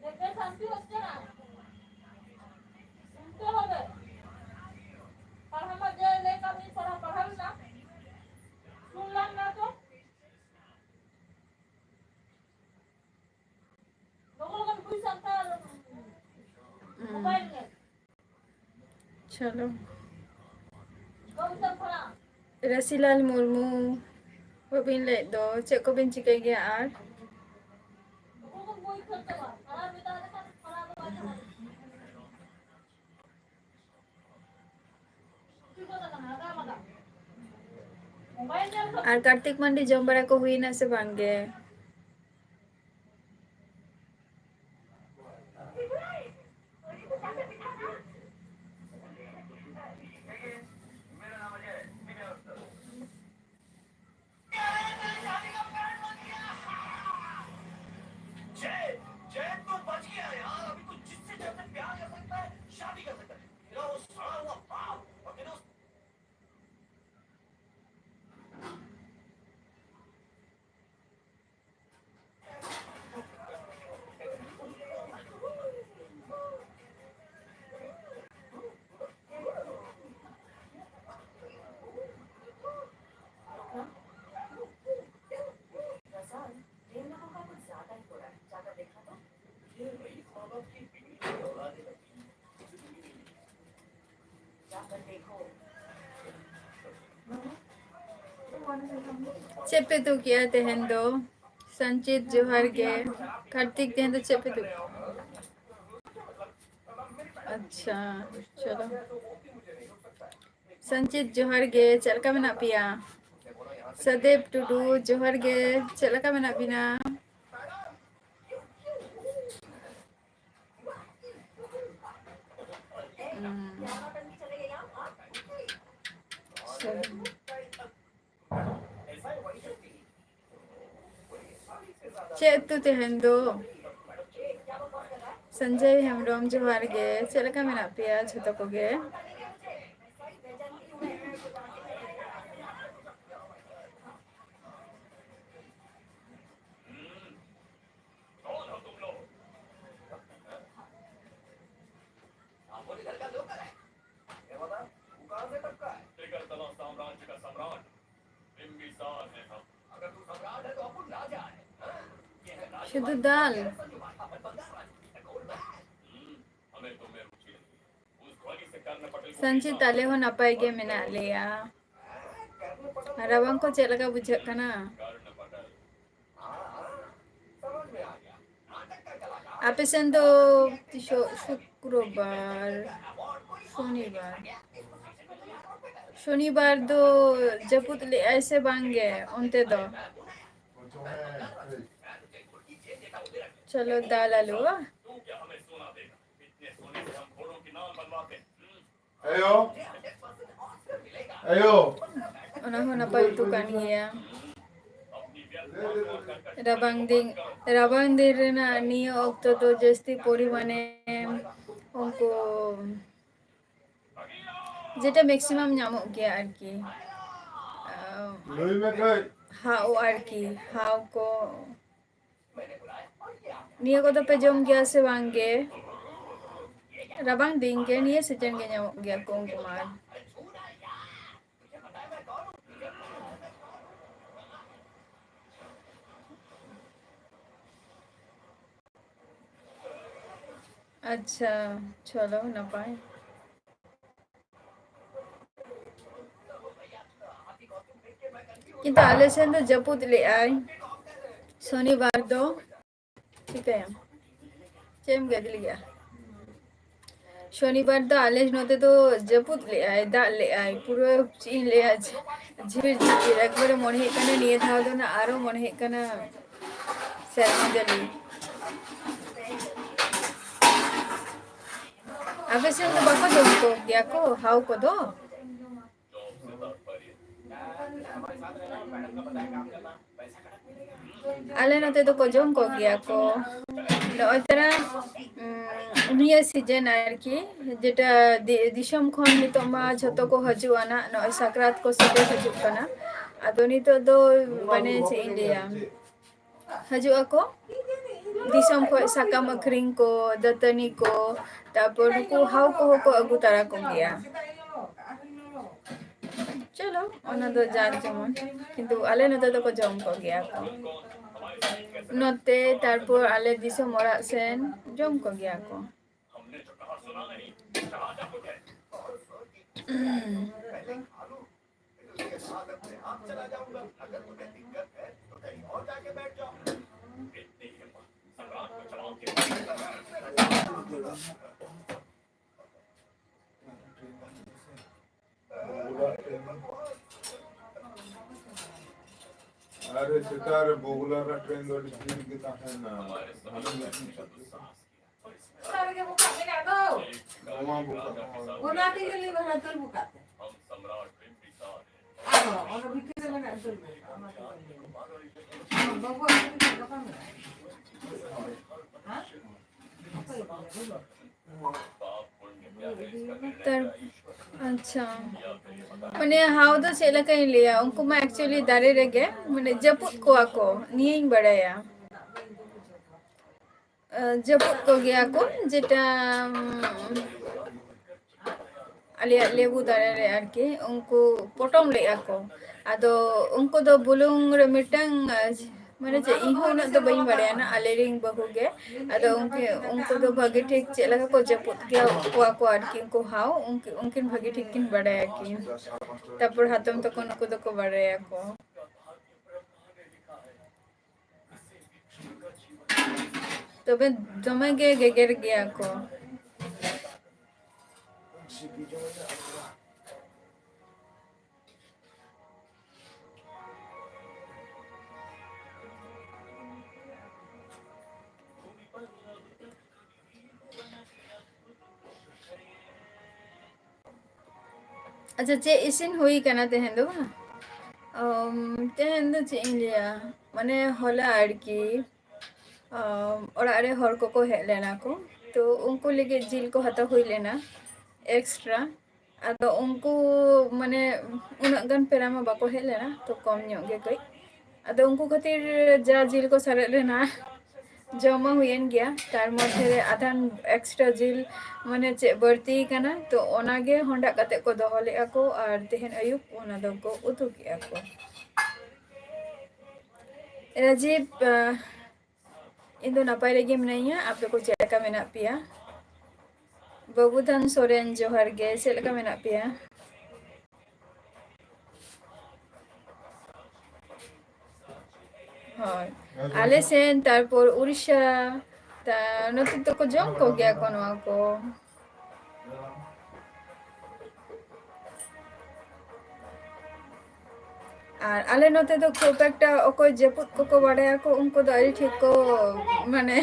দেখবে শান্তি হচ্ছে না। শুনতে হবে। পাড়ার মধ্যে এলে কামি পড়া, পাড়ার ᱪᱚᱞᱚ᱾ ᱨᱟᱥᱤᱞᱟᱞ ᱢᱩᱨᱢᱩ, ᱵᱟᱹᱵᱤᱱ ᱞᱟᱹᱭᱮᱫ ᱫᱚ, ᱪᱮᱫ ᱠᱚᱵᱤᱱ ᱪᱤᱠᱟᱹᱭ ᱜᱮᱭᱟ ᱟᱨ? ᱟᱨ ᱠᱟᱨᱛᱤᱠ ᱢᱟᱱᱰᱤ ᱡᱚᱢ ᱵᱟᱲᱟ ᱠᱚ ᱦᱩᱭᱱᱟ ᱥᱮ ᱵᱟᱝ ᱜᱮ? ᱪᱮᱫ ᱯᱮ ᱩᱛᱩ ᱠᱮᱜᱼᱟ ᱛᱮᱦᱮᱧ ᱫᱚ? ᱥᱚᱧᱪᱤᱛ, ᱡᱚᱦᱟᱨ ᱜᱮ᱾ ᱠᱟᱨᱛᱤᱠ, ᱛᱮᱦᱮᱧ ᱫᱚ ᱪᱮᱫ ᱯᱮ ᱩᱛᱩ? ᱟᱪᱪᱷᱟ, ᱪᱚᱞᱚ᱾ ᱥᱚᱧᱪᱤᱛ, ᱡᱚᱦᱟᱨ ᱜᱮ, ᱪᱮᱫ ᱞᱮᱠᱟ ᱢᱮᱱᱟᱜ ᱯᱮᱭᱟ? ᱥᱟᱫᱮᱵ ᱴᱩᱰᱩ, ᱡᱚᱦᱟᱨ ᱜᱮ, ᱪᱮᱫ ᱞᱮᱠᱟ ᱢᱮᱱᱟᱜ ᱵᱤᱱᱟ? ᱦᱩᱸ᱾ ᱪᱮᱫ ᱩᱛᱩ ᱛᱮᱦᱮᱧ ᱫᱚ? ᱥᱚᱧᱡᱚᱭ ᱦᱮᱢᱵᱨᱚᱢ, ᱡᱚᱦᱟᱨ ᱜᱮ᱾ ᱪᱮᱫ ᱞᱮᱠᱟ ᱢᱮᱱᱟᱜ ᱯᱮᱭᱟ ᱡᱷᱚᱛᱚ ᱠᱚᱜᱮ? শুধু ডাল? हमें तुम में रुचि नहीं है। उस ध्वनि से कर्णपटल ᱥᱟᱱᱪᱤᱛ, ᱟᱞᱮ ᱦᱚᱸ ᱱᱟᱯᱟᱭ ᱜᱮ ᱢᱮᱱᱟᱜ ᱞᱮᱭᱟ᱾ ᱨᱟᱵᱟᱝ ᱠᱚ ᱪᱮᱫ ᱞᱮᱠᱟ ᱵᱩᱡᱷᱟᱹᱜ ᱠᱟᱱᱟ? ᱟᱯᱮ ᱥᱮᱱ ᱫᱚ ᱛᱤᱥᱚᱜ ᱥᱩᱠᱨᱚᱵᱟᱨ, ᱥᱚᱱᱤᱵᱟᱨ, ᱥᱚᱱᱤᱵᱟᱨ ᱫᱚ ᱡᱟᱹᱯᱩᱫ ᱞᱮᱜᱼᱟᱭ ᱥᱮ ᱵᱟᱝ ᱜᱮ ᱚᱱᱛᱮ ᱫᱚ? ᱪᱚᱞᱚ ᱫᱟᱞ ᱟᱞᱩ᱾ ᱟᱭᱳ, ᱟᱭᱳ᱾ ᱚᱱᱟ ᱦᱚᱸ ᱱᱟᱯᱟᱭ ᱩᱛᱩ ᱠᱟᱱ ᱜᱮᱭᱟ᱾ ᱨᱟᱵᱟᱝ ᱫᱤᱱ, ᱨᱟᱵᱟᱝ ᱫᱤᱱ ᱨᱮᱱᱟᱜ ᱱᱤᱭᱟᱹ ᱚᱠᱛᱚ ᱫᱚ ᱡᱟᱹᱥᱛᱤ ᱯᱚᱨᱤᱢᱟᱱᱮ ᱩᱱᱠᱩ ᱡᱮᱴᱟ maximum ᱧᱟᱢᱚᱜ ᱜᱮᱭᱟ ᱟᱨᱠᱤ᱾ ᱟᱢ, ᱞᱟᱹᱭ ᱢᱮ ᱠᱟᱹᱡ᱾ ᱦᱟᱣ ᱟᱨᱠᱤ, ᱦᱟᱣ ᱠᱚ᱾ ᱱᱤᱭᱟᱹ ᱠᱚᱫᱚ ᱯᱮ ᱡᱚᱢ ᱜᱮᱭᱟ ᱥᱮ ᱵᱟᱝ ᱜᱮ? ᱨᱟᱵᱟᱝ ᱫᱤᱱ ᱜᱮ ᱱᱤᱭᱟᱹ season ᱜᱮ ᱧᱟᱢᱚᱜ ᱜᱮᱭᱟ ᱠᱚ ᱩᱱᱠᱩ ᱢᱟ᱾ ᱟᱪᱪᱷᱟ, ᱪᱚᱞᱚ ᱱᱟᱯᱟᱭ᱾ ᱠᱤᱱᱛᱩ ᱟᱞᱮ ᱥᱮᱱ ᱫᱚ ᱡᱟᱹᱯᱩᱫ ᱞᱮᱜᱼᱟᱭ ᱥᱚᱱᱤᱵᱟᱨ ᱫᱚ᱾ ᱪᱤᱠᱟᱹᱭᱟᱢ? ᱪᱮᱫ ᱮᱢ ᱜᱮᱫ ᱞᱟᱹᱜᱤᱫᱼᱟ? ᱥᱚᱱᱤᱵᱟᱨ ᱫᱚ ᱟᱞᱮ ᱱᱚᱛᱮ ᱫᱚ ᱡᱟᱹᱯᱩᱫ ᱞᱮᱜᱼᱟᱭ, ᱫᱟᱜ ᱞᱮᱜᱼᱟᱭ, ᱯᱩᱨᱟᱹ ᱪᱮᱫ ᱤᱧ ᱞᱟᱹᱭᱟ, ᱡᱷᱤᱯᱤᱨ ᱡᱷᱤᱯᱤᱨ ᱮᱠᱵᱟᱨᱮ ᱢᱚᱱᱮ ᱦᱩᱭᱩᱜ ᱠᱟᱱᱟ ᱱᱤᱭᱟᱹ ᱫᱷᱟᱣ ᱫᱚ ᱱᱟᱜ ᱟᱨᱚ ᱢᱚᱱᱮ ᱦᱩᱭᱩᱜ ᱠᱟᱱᱟ ᱥᱮᱨᱢᱟ ᱡᱟᱹᱲᱤ᱾ ᱟᱯᱮ ᱥᱮᱱ ᱫᱚ ᱵᱟᱠᱚ ᱡᱚᱢ ᱠᱚ ᱜᱮᱭᱟ ᱠᱚ ᱦᱟᱣ ᱠᱚᱫᱚ? ᱟᱞᱮ ᱱᱚᱛᱮ ᱫᱚᱠᱚ ᱡᱚᱢ ᱠᱚᱜᱮᱭᱟ ᱠᱚ᱾ ᱱᱚᱜᱼᱚᱭ ᱛᱚᱨᱟ, ᱩᱸ, ᱱᱤᱭᱟᱹ season ᱟᱨᱠᱤ, ᱡᱮᱴᱟ ᱫᱤ-, ᱫᱤᱥᱚᱢ ᱠᱷᱚᱱ ᱱᱤᱛᱚᱜ ᱢᱟ ᱡᱷᱚᱛᱚ ᱠᱚ ᱦᱤᱡᱩᱜᱼᱟ ᱱᱟᱜ, ᱱᱚᱜᱼᱚᱭ ᱥᱟᱠᱨᱟᱛ ᱠᱚ ᱥᱮᱴᱮᱨ ᱦᱤᱡᱩᱜ ᱠᱟᱱᱟ᱾ ᱟᱫᱚ ᱱᱤᱛᱚᱜ ᱫᱚ ᱢᱟᱱᱮ ᱪᱮᱫ ᱤᱧ ᱞᱟᱹᱭᱟ, ᱦᱤᱡᱩᱜ ᱟᱠᱚ ᱫᱤᱥᱚᱢ ᱠᱷᱚᱱ ᱥᱟᱠᱟᱢ ᱟᱹᱠᱷᱨᱤᱧ ᱠᱚ, ᱫᱟᱹᱛᱟᱹᱱᱤ ᱠᱚ, ᱛᱟᱨᱯᱚᱨ ᱱᱩᱠᱩ ᱦᱟᱣ ᱠᱚᱦᱚᱸ ᱠᱚ ᱟᱹᱜᱩ ᱛᱟᱨᱟ ᱠᱚᱜᱮᱭᱟ᱾ ᱪᱚᱞᱚ, ᱚᱱᱟ ᱫᱚ ᱡᱟᱨ ᱡᱮᱢᱚᱱ, ᱠᱤᱱᱛᱩ ᱟᱞᱮ ᱱᱚᱛᱮ ᱫᱚᱠᱚ ᱡᱚᱢ ᱠᱚᱜᱮᱭᱟ ᱠᱚ᱾ ᱱᱚᱛᱮ, ᱛᱟᱨᱯᱚᱨ ᱟᱞᱮ ᱫᱤᱥᱚᱢ ᱚᱲᱟᱜ ᱥᱮᱱ ᱡᱚᱢ ᱠᱚᱜᱮᱭᱟ ᱠᱚ᱾ ᱟᱨᱮ, ᱥᱮᱛᱟᱜ ᱨᱮ ᱵᱚᱜᱩᱞᱟ ᱨᱮᱱᱟᱜ ᱴᱨᱮᱱ ᱫᱚ ᱟᱹᱰᱤ ᱵᱷᱤᱲ ᱜᱮ ᱛᱟᱦᱮᱱᱟ᱾ ᱚᱱᱟ ᱨᱮᱜᱮ ᱵᱚᱠᱟᱜ ᱢᱮᱱᱟᱜ ᱫᱚ᱾ ᱱᱚᱣᱟ ᱵᱚᱠᱟᱜ᱾ ᱚᱱᱟ ᱛᱮᱜᱮ ᱞᱤᱧ ᱢᱮᱱᱟ, ᱫᱟᱹᱞ ᱵᱚᱠᱟᱜ ᱛᱮ᱾ ᱟᱨᱦᱚᱸ ᱚᱱᱟ ᱵᱷᱤᱛᱤᱨ ᱨᱮ ᱢᱮᱱᱟᱜ ᱫᱟᱹᱞ ᱵᱚᱠᱟᱜ, ᱚᱱᱟ ᱛᱮᱜᱮ ᱞᱤᱧ ᱢᱮᱱᱟ᱾ ᱵᱟᱹᱵᱩ ᱟᱹᱜᱩ ᱞᱮᱠᱷᱟᱱ ᱜᱟᱯᱟ ᱢᱮᱱᱟᱜᱼᱟ᱾ ᱦᱮᱸ? ᱚᱠᱚᱭ ᱟᱹᱜᱩᱭᱟ, ᱵᱟᱹᱵᱩ? ᱛᱟᱨ-, ᱟᱪᱪᱷᱟ, ᱢᱟᱱᱮ ᱦᱟᱣ ᱫᱚ ᱪᱮᱫ ᱞᱮᱠᱟᱧ ᱞᱟᱹᱭᱟ, ᱩᱱᱠᱩ ᱢᱟ actually ᱫᱟᱨᱮ ᱨᱮᱜᱮ, ᱢᱟᱱᱮ ᱡᱟᱹᱯᱩᱫ ᱠᱚᱣᱟ ᱠᱚ, ᱱᱤᱭᱟᱹᱧ ᱵᱟᱲᱟᱭᱟ᱾ ᱟᱸ, ᱡᱟᱹᱯᱩᱫ ᱠᱚᱜᱮᱭᱟ ᱠᱚ, ᱡᱮᱴᱟ, ᱩᱢ, ᱟᱞᱮᱭᱟᱜ ᱞᱮᱵᱩ ᱫᱟᱨᱮ ᱨᱮ ᱟᱨᱠᱤ, ᱩᱱᱠᱩ ᱯᱚᱴᱚᱢ ᱞᱮᱫᱼᱟ ᱠᱚ᱾ ᱟᱫᱚ ᱩᱱᱠᱩ ᱫᱚ ᱵᱩᱞᱩᱝ ᱨᱮ ᱢᱤᱫᱴᱟᱝ, ᱟᱸ, ᱢᱟᱱᱮ ᱪᱮᱫ, ᱤᱧ ᱦᱚᱸ ᱩᱱᱟᱹᱜ ᱫᱚ ᱵᱟᱹᱧ ᱵᱟᱲᱟᱭᱟ ᱱᱟ, ᱟᱞᱮ ᱨᱮᱱ ᱵᱟᱹᱦᱩ ᱜᱮ᱾ ᱟᱫᱚ ᱩᱱᱠᱤ-, ᱩᱱᱠᱩ ᱫᱚ ᱵᱷᱟᱹᱜᱤ ᱴᱷᱤᱠ ᱪᱮᱫ ᱞᱮᱠᱟ ᱠᱚ ᱡᱟᱹᱯᱩᱫ ᱜᱮᱭᱟ, ᱠᱚᱣᱟ ᱠᱚ ᱟᱨᱠᱤ, ᱩᱱᱠᱩ ᱦᱟᱣ, ᱩᱱᱠᱤ-, ᱩᱱᱠᱤᱱ ᱵᱷᱟᱹᱜᱤ ᱴᱷᱤᱠ ᱠᱤᱱ ᱵᱟᱲᱟᱭᱟ ᱠᱤᱱ᱾ ᱛᱟᱨᱯᱚᱨ ᱦᱟᱛᱚᱢ ᱛᱟᱠᱚ ᱱᱩᱠᱩ ᱫᱚᱠᱚ ᱵᱟᱲᱟᱭᱟ ᱠᱚ᱾ ᱛᱚᱵᱮ ᱫᱚᱢᱮ ᱜᱮ ᱜᱮᱜᱮᱨ ᱜᱮᱭᱟ ᱠᱚ᱾ ᱟᱪᱪᱷᱟ, ᱪᱮᱫ ᱤᱥᱤᱱ ᱦᱩᱭ ᱠᱟᱱᱟ ᱛᱮᱦᱮᱧ ᱫᱚ ᱵᱟᱝ? ᱟᱢ, ᱛᱮᱦᱮᱧ ᱫᱚ ᱪᱮᱫ ᱤᱧ ᱞᱟᱹᱭᱟ, ᱢᱟᱱᱮ ᱦᱚᱞᱟ ᱟᱨᱠᱤ, ᱟᱢ, ᱚᱲᱟᱜ ᱨᱮ ᱦᱚᱲ ᱠᱚᱠᱚ ᱦᱮᱡ ᱞᱮᱱᱟ ᱠᱚ, ᱛᱚ ᱩᱱᱠᱩ ᱞᱟᱹᱜᱤᱫ ᱡᱤᱞ ᱠᱚ ᱦᱟᱛᱟᱣ ᱦᱩᱭ ᱞᱮᱱᱟ extra᱾ ᱟᱫᱚ ᱩᱱᱠᱩ ᱢᱟᱱᱮ ᱩᱱᱟᱹᱜ ᱜᱟᱱ ᱯᱮᱲᱟ ᱢᱟ ᱵᱟᱠᱚ ᱦᱮᱡ ᱞᱮᱱᱟ, ᱛᱚ ᱠᱚᱢ ᱧᱚᱜ ᱜᱮ ᱠᱟᱹᱡ᱾ ᱟᱫᱚ ᱩᱱᱠᱩ ᱠᱷᱟᱹᱛᱤᱨ ᱡᱟ ᱡᱤᱞ ᱠᱚ ᱥᱟᱨᱮᱡ ᱞᱮᱱᱟ, ᱡᱚᱢ ᱢᱟ ᱦᱩᱭᱮᱱ ᱜᱮᱭᱟ᱾ ᱛᱟᱨ ᱢᱚᱫᱽᱫᱷᱮ ᱨᱮ ᱟᱫᱷᱟᱱ extra ᱡᱤᱞ ᱢᱟᱱᱮ ᱪᱮᱫ ᱵᱟᱹᱲᱛᱤ ᱠᱟᱱᱟ, ᱛᱚ ᱚᱱᱟᱜᱮ ᱦᱚᱸᱰᱟᱜ ᱠᱟᱛᱮ ᱠᱚ ᱫᱚᱦᱚ ᱞᱮᱫᱼᱟ ᱠᱚ ᱟᱨ ᱛᱮᱦᱮᱧ ᱟᱹᱭᱩᱵ ᱚᱱᱟ ᱫᱚᱠᱚ ᱩᱛᱩ ᱠᱮᱫᱼᱟ ᱠᱚ᱾ ᱨᱟᱡᱤᱵᱽ, ᱟᱦ, ᱤᱧ ᱫᱚ ᱱᱟᱯᱟᱭ ᱨᱮᱜᱮ ᱢᱤᱱᱟᱹᱧᱟ, ᱟᱯᱮ ᱠᱚ ᱪᱮᱫ ᱞᱮᱠᱟ ᱢᱮᱱᱟᱜ ᱯᱮᱭᱟ? ᱵᱟᱹᱵᱩᱫᱷᱟᱱ ᱥᱚᱨᱮᱱ, ᱡᱚᱦᱟᱨ ᱜᱮ, ᱪᱮᱫ ᱞᱮᱠᱟ ᱢᱮᱱᱟᱜ ᱯᱮᱭᱟ? ᱦᱳᱭ, ᱟᱞᱮ ᱥᱮᱱ, ᱛᱟᱨᱯᱚᱨ ᱩᱲᱤᱥᱥᱟ, ᱛᱟ-, ᱱᱚᱛᱮ ᱫᱚᱠᱚ ᱡᱚᱢ ᱠᱚᱜᱮᱭᱟ ᱠᱚ ᱱᱚᱣᱟ ᱠᱚ᱾ ᱟᱨ ᱟᱞᱮ ᱱᱚᱛᱮ ᱫᱚ ᱠᱷᱩᱵ ᱮᱠᱴᱟ ᱚᱠᱚᱭ ᱡᱟᱹᱯᱩᱫ ᱠᱚᱠᱚ ᱵᱟᱲᱟᱭᱟᱠᱚ, ᱩᱱᱠᱩ ᱫᱚ ᱟᱹᱰᱤ ᱴᱷᱤᱠ ᱠᱚ, ᱢᱟᱱᱮ,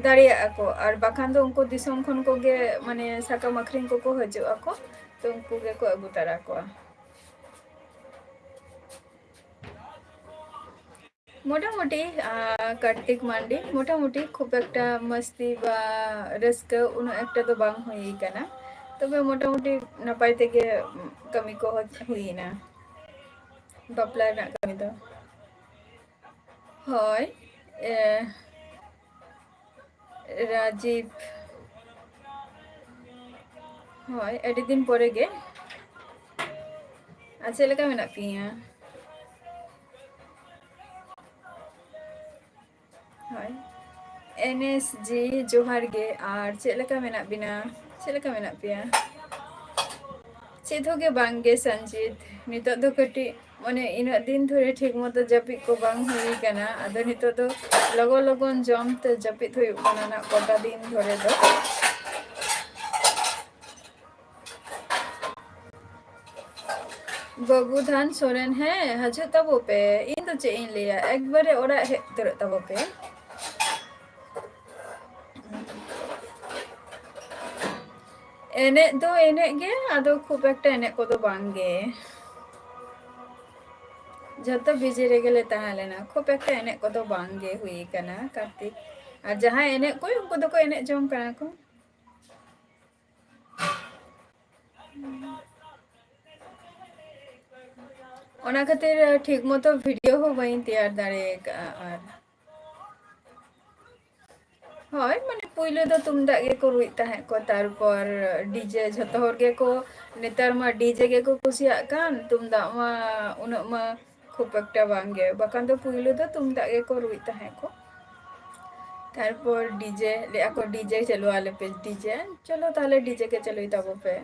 ᱫᱟᱲᱮᱭᱟᱜᱼᱟ ᱠᱚ᱾ ᱟᱨ ᱵᱟᱠᱷᱟᱱ ᱫᱚ ᱩᱱᱠᱩ ᱫᱤᱥᱚᱢ ᱠᱷᱚᱱ ᱠᱚᱜᱮ, ᱢᱟᱱᱮ, ᱥᱟᱠᱟᱢ ᱟᱹᱠᱷᱨᱤᱧ ᱠᱚᱠᱚ ᱦᱤᱡᱩᱜ ᱟᱠᱚ, ᱛᱚ ᱩᱱᱠᱩ ᱜᱮᱠᱚ ᱟᱹᱜᱩ ᱛᱟᱨᱟ ᱠᱚᱣᱟ᱾ ᱢᱚᱴᱟᱢᱩᱴᱤ, ᱟᱨ, ᱠᱟᱨᱛᱤᱠ ᱢᱟᱱᱰᱤ, ᱢᱚᱴᱟᱢᱩᱴᱤ ᱠᱷᱩᱵ ᱮᱠᱴᱟ ᱢᱟᱥᱛᱤ ᱵᱟ ᱨᱟᱹᱥᱠᱟᱹ ᱩᱱᱟᱹᱜ ᱮᱠᱴᱟ ᱫᱚ ᱵᱟᱝ ᱦᱩᱭ ᱠᱟᱱᱟ, ᱛᱚᱵᱮ ᱢᱚᱴᱟᱢᱩᱴᱤ ᱱᱟᱯᱟᱭ ᱛᱮᱜᱮ ᱠᱟᱹᱢᱤ ᱠᱚ ᱦᱩᱭᱱᱟ, ᱵᱟᱯᱞᱟ ᱨᱮᱱᱟᱜ ᱠᱟᱹᱢᱤ ᱫᱚ᱾ ᱦᱳᱭ, ᱮ, ᱨᱟᱡᱤᱵ᱾ ᱦᱳᱭ, ᱟᱹᱰᱤ ᱫᱤᱱ ᱯᱚᱨᱮ ᱜᱮ᱾ ᱟᱨ ᱪᱮᱫ ᱞᱮᱠᱟ ᱢᱮᱱᱟᱜ ᱯᱮᱭᱟ? ᱦᱳᱭ, ᱮᱱ ᱮᱥ ᱡᱤ, ᱡᱚᱦᱟᱨ ᱜᱮ᱾ ᱟᱨ ᱪᱮᱫ ᱞᱮᱠᱟ ᱢᱮᱱᱟᱜ ᱵᱤᱱᱟ? ᱪᱮᱫ ᱞᱮᱠᱟ ᱢᱮᱱᱟᱜ ᱯᱮᱭᱟ? ᱪᱮᱫ ᱦᱚᱸ ᱜᱮ ᱵᱟᱝ ᱜᱮ, ᱥᱚᱧᱡᱤᱛ᱾ ᱱᱤᱛᱚᱜ ᱫᱚ ᱠᱟᱹᱴᱤᱡ, ᱢᱟᱱᱮ, ᱤᱱᱟᱹᱜ ᱫᱤᱱ ᱫᱷᱚᱨᱮ ᱴᱷᱤᱠ ᱢᱚᱛᱚ ᱡᱟᱹᱯᱤᱫ ᱠᱚ ᱵᱟᱝ ᱦᱩᱭ ᱠᱟᱱᱟ᱾ ᱟᱫᱚ ᱱᱤᱛᱚᱜ ᱫᱚ ᱞᱚᱜᱚᱱ ᱞᱚᱜᱚᱱ ᱡᱚᱢ ᱛᱮ ᱡᱟᱹᱯᱤᱫ ᱦᱩᱭᱩᱜ ᱠᱟᱱᱟ ᱱᱟᱜ ᱠᱚᱴᱟ ᱫᱤᱱ ᱫᱷᱚᱨᱮ ᱫᱚ᱾ ᱵᱟᱹᱵᱩ ᱫᱷᱟᱱ ᱥᱚᱨᱮᱱ, ᱦᱮᱸ, ᱦᱤᱡᱩᱜ ᱛᱟᱵᱚ ᱯᱮ᱾ ᱤᱧ ᱫᱚ ᱪᱮᱫ ᱤᱧ ᱞᱟᱹᱭᱟ, ᱮᱠᱵᱟᱨᱮ ᱚᱲᱟᱜ ᱦᱮᱡ ᱩᱛᱟᱹᱨᱚᱜ ᱛᱟᱵᱚ ᱯᱮ᱾ ᱮᱱᱮᱡ ᱫᱚ ᱮᱱᱮᱡ ᱜᱮ, ᱟᱫᱚ ᱠᱷᱩᱵ ᱮᱠᱴᱟ ᱮᱱᱮᱡ ᱠᱚᱫᱚ ᱵᱟᱝ ᱜᱮ᱾ ᱡᱷᱚᱛᱚ ᱵᱤᱡᱤ ᱨᱮᱜᱮ ᱞᱮ ᱛᱟᱦᱮᱸ ᱞᱮᱱᱟ, ᱠᱷᱩᱵ ᱮᱠᱴᱟ ᱮᱱᱮᱡ ᱠᱚᱫᱚ ᱵᱟᱝ ᱜᱮ ᱦᱩᱭ ᱠᱟᱱᱟ ᱠᱟᱨᱛᱤᱠ᱾ ᱟᱨ ᱡᱟᱦᱟᱸᱭ ᱮᱱᱮᱡ ᱠᱚ, ᱩᱱᱠᱩ ᱫᱚᱠᱚ ᱮᱱᱮᱡ ᱡᱚᱝ ᱠᱟᱱᱟ ᱠᱚ᱾ ᱚᱱᱟ ᱠᱷᱟᱹᱛᱤᱨ ᱴᱷᱤᱠ ᱢᱚᱛᱚ ᱵᱷᱤᱰᱤᱭᱳ ᱦᱚᱸ ᱵᱟᱹᱧ ᱛᱮᱭᱟᱨ ᱫᱟᱲᱮ ᱟᱠᱟᱫᱼᱟ᱾ ᱟᱨ ᱦᱳᱭ, ᱢᱟᱱᱮ, ᱯᱩᱭᱞᱩ ᱫᱚ ᱛᱩᱢᱫᱟᱜ ᱜᱮᱠᱚ ᱨᱩᱭᱮᱫ ᱛᱟᱦᱮᱸᱫ ᱠᱚ, ᱛᱟᱨᱯᱚᱨ ᱰᱤᱡᱮ᱾ ᱡᱷᱚᱛᱚ ᱦᱚᱲ ᱜᱮᱠᱚ, ᱱᱮᱛᱟᱨ ᱢᱟ ᱰᱤᱡᱮ ᱜᱮᱠᱚ ᱠᱩᱥᱤᱭᱟᱜ ᱠᱟᱱ, ᱛᱩᱢᱫᱟᱜ ᱢᱟ ᱩᱱᱟᱹᱜ ᱢᱟ ᱠᱷᱩᱵ ᱮᱠᱴᱟ ᱵᱟᱝ ᱜᱮ᱾ ᱵᱟᱠᱷᱟᱱ ᱫᱚ ᱯᱩᱭᱞᱩ ᱫᱚ ᱛᱩᱢᱫᱟᱜ ᱜᱮᱠᱚ ᱨᱩᱭᱮᱫ ᱛᱟᱦᱮᱸᱫ ᱠᱚ᱾ ᱛᱟᱨᱯᱚᱨ ᱰᱤᱡᱮ ᱞᱟᱹᱭᱮᱫᱼᱟ ᱠᱚ, "ᱰᱤᱡᱮ ᱪᱟᱹᱞᱩ ᱟᱞᱮ ᱯᱮ, ᱰᱤᱡᱮ᱾" ᱪᱚᱞᱚ ᱛᱟᱦᱚᱞᱮ ᱰᱤᱡᱮ ᱜᱮ ᱪᱟᱹᱞᱩᱭ ᱛᱟᱵᱚ ᱯᱮ᱾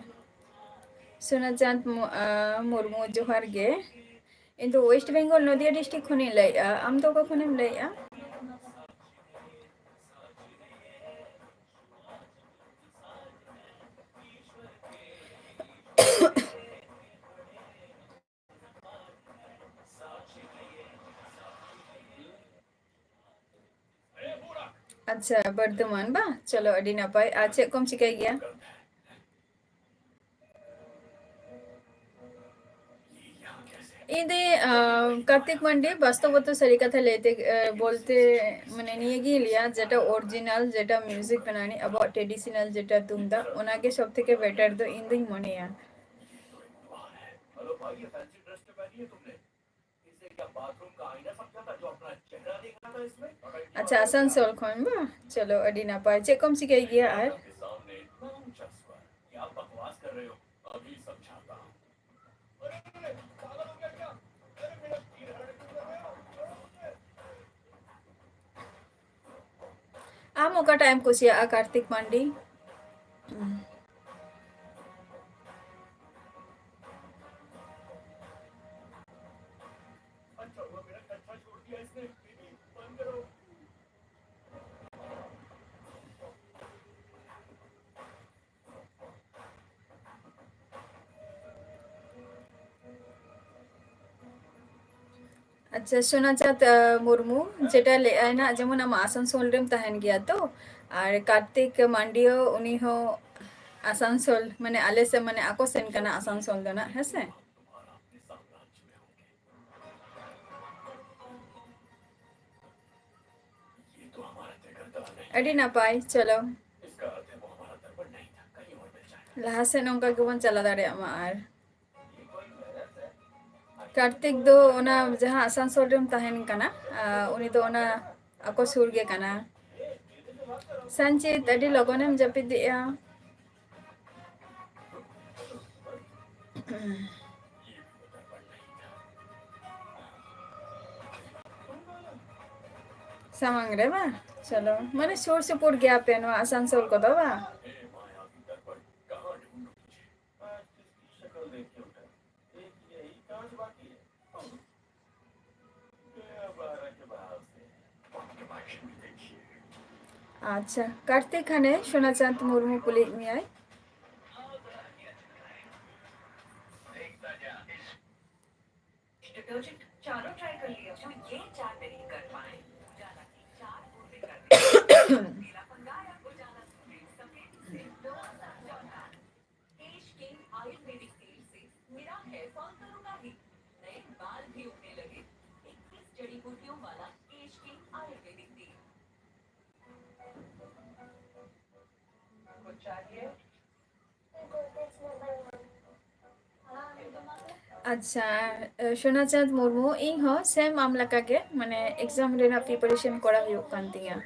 ᱥᱳᱱᱟ ᱪᱟᱸᱫᱽ ᱢᱩ-, ᱟ, ᱢᱩᱨᱢᱩ, ᱡᱚᱦᱟᱨ ᱜᱮ᱾ ᱤᱧ ᱫᱚ ᱳᱭᱮᱥᱴ ᱵᱮᱝᱜᱚᱞ, ᱱᱚᱫᱤᱭᱟ ᱰᱤᱥᱴᱨᱤᱠᱴ ᱠᱷᱚᱱᱤᱧ ᱞᱟᱹᱭᱮᱫᱼᱟ᱾ ᱟᱢ ᱫᱚ ᱚᱠᱟ ᱠᱷᱚᱱᱮᱢ ᱞᱟᱹᱭᱮᱫᱼᱟ? ᱟᱪᱪᱷᱟ, ᱵᱚᱨᱫᱷᱚᱢᱟᱱ ᱵᱟ? ᱪᱚᱞᱚ, ᱟᱹᱰᱤ ᱱᱟᱯᱟᱭ᱾ ᱟᱨ ᱪᱮᱫ ᱠᱚᱢ ᱪᱤᱠᱟᱹᱭ ᱜᱮᱭᱟ? ᱤᱧ ᱫᱚ, ᱟᱸ, ᱠᱟᱨᱛᱤᱠ ᱢᱟᱱᱰᱤ, ᱵᱟᱥᱛᱚᱵᱚᱛᱚ ᱥᱟᱹᱨᱤ ᱠᱟᱛᱷᱟ ᱞᱟᱹᱭᱛᱮ, ᱟᱸ, ᱵᱚᱞᱛᱮ, ᱢᱟᱱᱮ, ᱱᱤᱭᱟᱹ ᱜᱤᱧ ᱞᱟᱹᱭᱟ, ᱡᱮᱴᱟ original, ᱡᱮᱴᱟ music ᱵᱮᱱᱟᱣ ᱟᱹᱱᱤᱡ, ᱟᱵᱚᱣᱟᱜ traditional ᱡᱮᱴᱟ ᱛᱩᱢᱫᱟᱜ, ᱚᱱᱟᱜᱮ ᱥᱚᱵ ᱛᱷᱮᱠᱮ better ᱫᱚ ᱤᱧ ᱫᱩᱧ ᱢᱚᱱᱮᱭᱟ᱾ ᱟᱪᱪᱷᱟ, ᱟᱥᱟᱱᱥᱳᱞ ᱠᱷᱚᱱ ᱵᱟ? ᱪᱚᱞᱚ, ᱟᱹᱰᱤ ᱱᱟᱯᱟᱭ᱾ ᱪᱮᱫ ᱠᱚᱢ ᱪᱤᱠᱟᱹᱭ ᱜᱮᱭᱟ ᱟᱨ? ᱟᱢ ᱚᱠᱟᱴᱟᱜ ᱮᱢ ᱠᱩᱥᱤᱭᱟᱜᱼᱟ, ᱠᱟᱨᱛᱤᱠ ᱢᱟᱱᱰᱤ? ᱟᱪᱪᱷᱟ, ᱥᱳᱱᱟᱪᱟᱸᱫᱽ, ᱟᱸ, ᱢᱩᱨᱢᱩ, ᱡᱮᱴᱟ ᱞᱟᱹᱭᱮᱜᱼᱟᱭ ᱱᱟᱜ, ᱡᱮᱢᱚᱱ ᱟᱢᱟᱜ ᱟᱥᱟᱱᱥᱳᱞ ᱨᱮᱢ ᱛᱟᱦᱮᱱ ᱜᱮᱭᱟ ᱛᱚ, ᱟᱨ ᱠᱟᱨᱛᱤᱠ ᱢᱟᱱᱰᱤᱭᱳ, ᱩᱱᱤ ᱦᱚᱸ ᱟᱥᱟᱱᱥᱳᱞ, ᱢᱟᱱᱮ, ᱟᱞᱮ ᱥᱮᱫ, ᱢᱟᱱᱮ, ᱟᱠᱚ ᱥᱮᱱ ᱠᱟᱱᱟ ᱟᱥᱟᱱᱥᱳᱞ ᱫᱚ ᱱᱟᱜ, ᱦᱮᱸ ᱥᱮ? ᱟᱹᱰᱤ ᱱᱟᱯᱟᱭ, ᱪᱚᱞᱚ᱾ ᱞᱟᱦᱟ ᱥᱮᱫ ᱱᱚᱝᱠᱟ ᱜᱮᱵᱚᱱ ᱪᱟᱞᱟᱣ ᱫᱟᱲᱮᱭᱟᱜ ᱢᱟ᱾ ᱟᱨ ᱠᱟᱨᱛᱤᱠ ᱫᱚ ᱚᱱᱟ ᱡᱟᱦᱟᱸ ᱟᱥᱟᱱᱥᱳᱞ ᱨᱮᱢ ᱛᱟᱦᱮᱱ ᱠᱟᱱᱟ, ᱟᱨ ᱩᱱᱤ ᱫᱚ ᱚᱱᱟ ᱟᱠᱚ ᱥᱩᱨ ᱜᱮ ᱠᱟᱱᱟ᱾ ᱥᱟᱱᱪᱤᱛ, ᱟᱹᱰᱤ ᱞᱚᱜᱚᱱᱮᱢ ᱡᱟᱹᱯᱤᱫᱮᱜᱼᱟ᱾ ᱥᱟᱢᱟᱝ ᱨᱮ ᱵᱟᱝ? ᱪᱚᱞᱚ, ᱢᱟᱱᱮ ᱥᱩᱨ ᱥᱩᱯᱩᱨ ᱜᱮᱭᱟ ᱯᱮ ᱱᱚᱣᱟ ᱟᱥᱟᱱᱥᱳᱞ ᱠᱚᱫᱚ ᱵᱟᱝ? ᱟᱪᱪᱷᱟ, ᱠᱟᱨᱛᱤᱠ ᱦᱟᱱᱮ ᱥᱳᱱᱟᱪᱟᱸᱫᱽ ᱢᱩᱨᱢᱩ ᱠᱩᱞᱤᱭᱮᱫ ᱢᱮᱭᱟᱭ᱾ डिटर्जेंट चारों ट्राई कर लिया, जो ये चार नहीं कर पाए। उजाला की चार बूंदें कर दी। पीलापन गायब, उजाला स्प्रे सफेद से दो असर चौदह। केश किंग आयुर्वेदिक तेल से मेरा हेयर फॉल तो रुका ही, नए बाल भी उगने लगे। इक्कीस जड़ी बूटियों वाला केश किंग आयुर्वेदिक तेल। कुछ चाहिए? ᱟᱪᱪᱷᱟ, ᱥᱳᱱᱟᱪᱟᱸᱫᱽ ᱢᱩᱨᱢᱩ, ᱤᱧ ᱦᱚᱸ ᱥᱮᱢ ᱟᱢ ᱞᱮᱠᱟ ᱜᱮ, ᱢᱟᱱᱮ, ᱮᱠᱡᱟᱢ ᱨᱮᱱᱟᱜ ᱯᱨᱤᱯᱟᱨᱮᱥᱚᱱ ᱠᱚᱨᱟᱣ ᱦᱩᱭᱩᱜ ᱠᱟᱱ ᱛᱤᱧᱟᱹ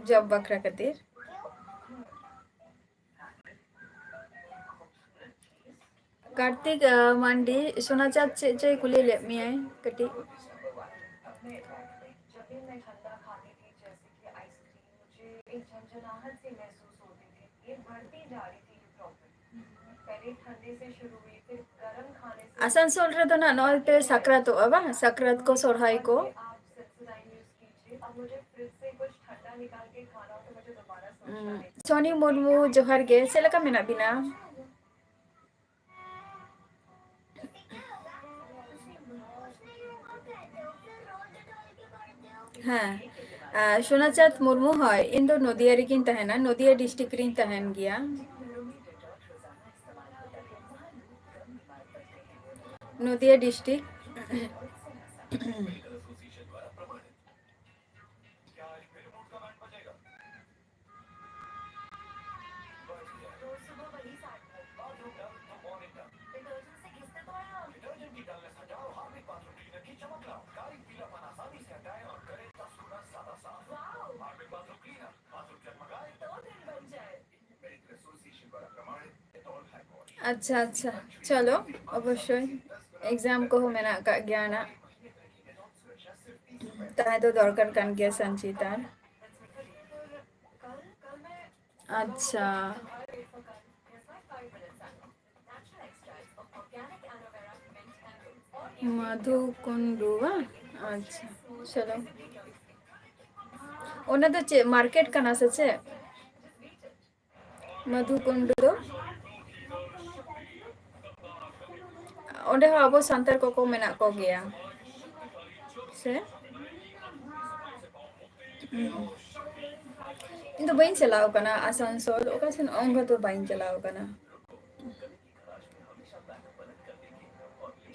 ᱡᱚᱵ ᱵᱟᱠᱷᱨᱟ ᱠᱷᱟᱹᱛᱤᱨ᱾ ᱠᱟᱨᱛᱤᱠ, ᱟᱸ, ᱢᱟᱱᱰᱤ, ᱥᱳᱱᱟᱪᱟᱸᱫᱽ ᱪᱮᱫ ᱪᱚᱭ ᱠᱩᱞᱤ ᱞᱮᱫ ᱢᱮᱭᱟᱭ ᱠᱟᱹᱴᱤᱡ? ᱟᱥᱟᱱᱥᱳᱞ ᱨᱮᱫᱚ ᱱᱟᱜ ᱱᱚᱜᱼᱚᱭ ᱯᱮ ᱥᱟᱠᱨᱟᱛᱚᱜᱼᱟ ᱵᱟᱝ? ᱥᱟᱠᱨᱟᱛ ᱠᱚ, ᱥᱚᱨᱦᱟᱭ ᱠᱚ᱾ ᱩᱸ, ᱥᱚᱱᱤ ᱢᱩᱨᱢᱩ, ᱡᱚᱦᱟᱨ ᱜᱮ, ᱪᱮᱫ ᱞᱮᱠᱟ ᱢᱮᱱᱟᱜ ᱵᱤᱱᱟ? ᱦᱮᱸ, ᱟᱨ ᱥᱳᱱᱟᱪᱟᱸᱫᱽ ᱢᱩᱨᱢᱩ, ᱦᱳᱭ, ᱤᱧ ᱫᱚ ᱱᱚᱫᱤᱭᱟ ᱨᱮᱜᱤᱧ ᱛᱟᱦᱮᱱᱟ, ᱱᱚᱫᱤᱭᱟ ᱰᱤᱥᱴᱨᱤᱠᱴ ᱨᱤᱧ ᱛᱟᱦᱮᱱ ᱜᱮᱭᱟ, ᱱᱚᱫᱤᱭᱟ ᱰᱤᱥᱴᱨᱤᱠᱴ᱾ ᱟᱪᱪᱷᱟ, ᱟᱪᱪᱷᱟ, ᱪᱚᱞᱚ, ᱚᱵᱚᱥᱥᱳᱭ ᱮᱠᱡᱟᱢ ᱠᱚᱦᱚᱸ ᱢᱮᱱᱟᱜ ᱟᱠᱟᱫ ᱜᱮᱭᱟ ᱱᱟᱜ᱾ ᱛᱟᱦᱮᱸ ᱫᱚ ᱫᱚᱨᱠᱟᱨ ᱠᱟᱱ ᱜᱮᱭᱟ ᱥᱟᱱᱪᱤᱛᱟᱨ᱾ ᱟᱪᱪᱷᱟ, ᱢᱟᱫᱷᱩ ᱠᱩᱱᱰᱩ ᱵᱟᱝ? ᱟᱪᱪᱷᱟ, ᱪᱚᱞᱚ᱾ ᱚᱱᱟ ᱫᱚ ᱪᱮᱫ ᱢᱟᱨᱠᱮᱴ ᱠᱟᱱᱟ ᱥᱮ ᱪᱮᱫ? ᱢᱟᱫᱷᱩ ᱠᱩᱱᱰᱩ ᱫᱚ ᱚᱸᱰᱮ ᱦᱚᱸ ᱟᱵᱚ ᱥᱟᱱᱛᱟᱲ ᱠᱚᱠᱚ ᱢᱮᱱᱟᱜ ᱠᱚᱜᱮᱭᱟ ᱥᱮ? ᱦᱩᱸ᱾ ᱤᱧ ᱫᱚ ᱵᱟᱹᱧ ᱪᱟᱞᱟᱣ ᱠᱟᱱᱟ ᱟᱥᱟᱱᱥᱳᱞ, ᱚᱠᱟ ᱥᱮᱱ ᱚᱝᱜᱚ ᱫᱚ ᱵᱟᱹᱧ ᱪᱟᱞᱟᱣ ᱠᱟᱱᱟ᱾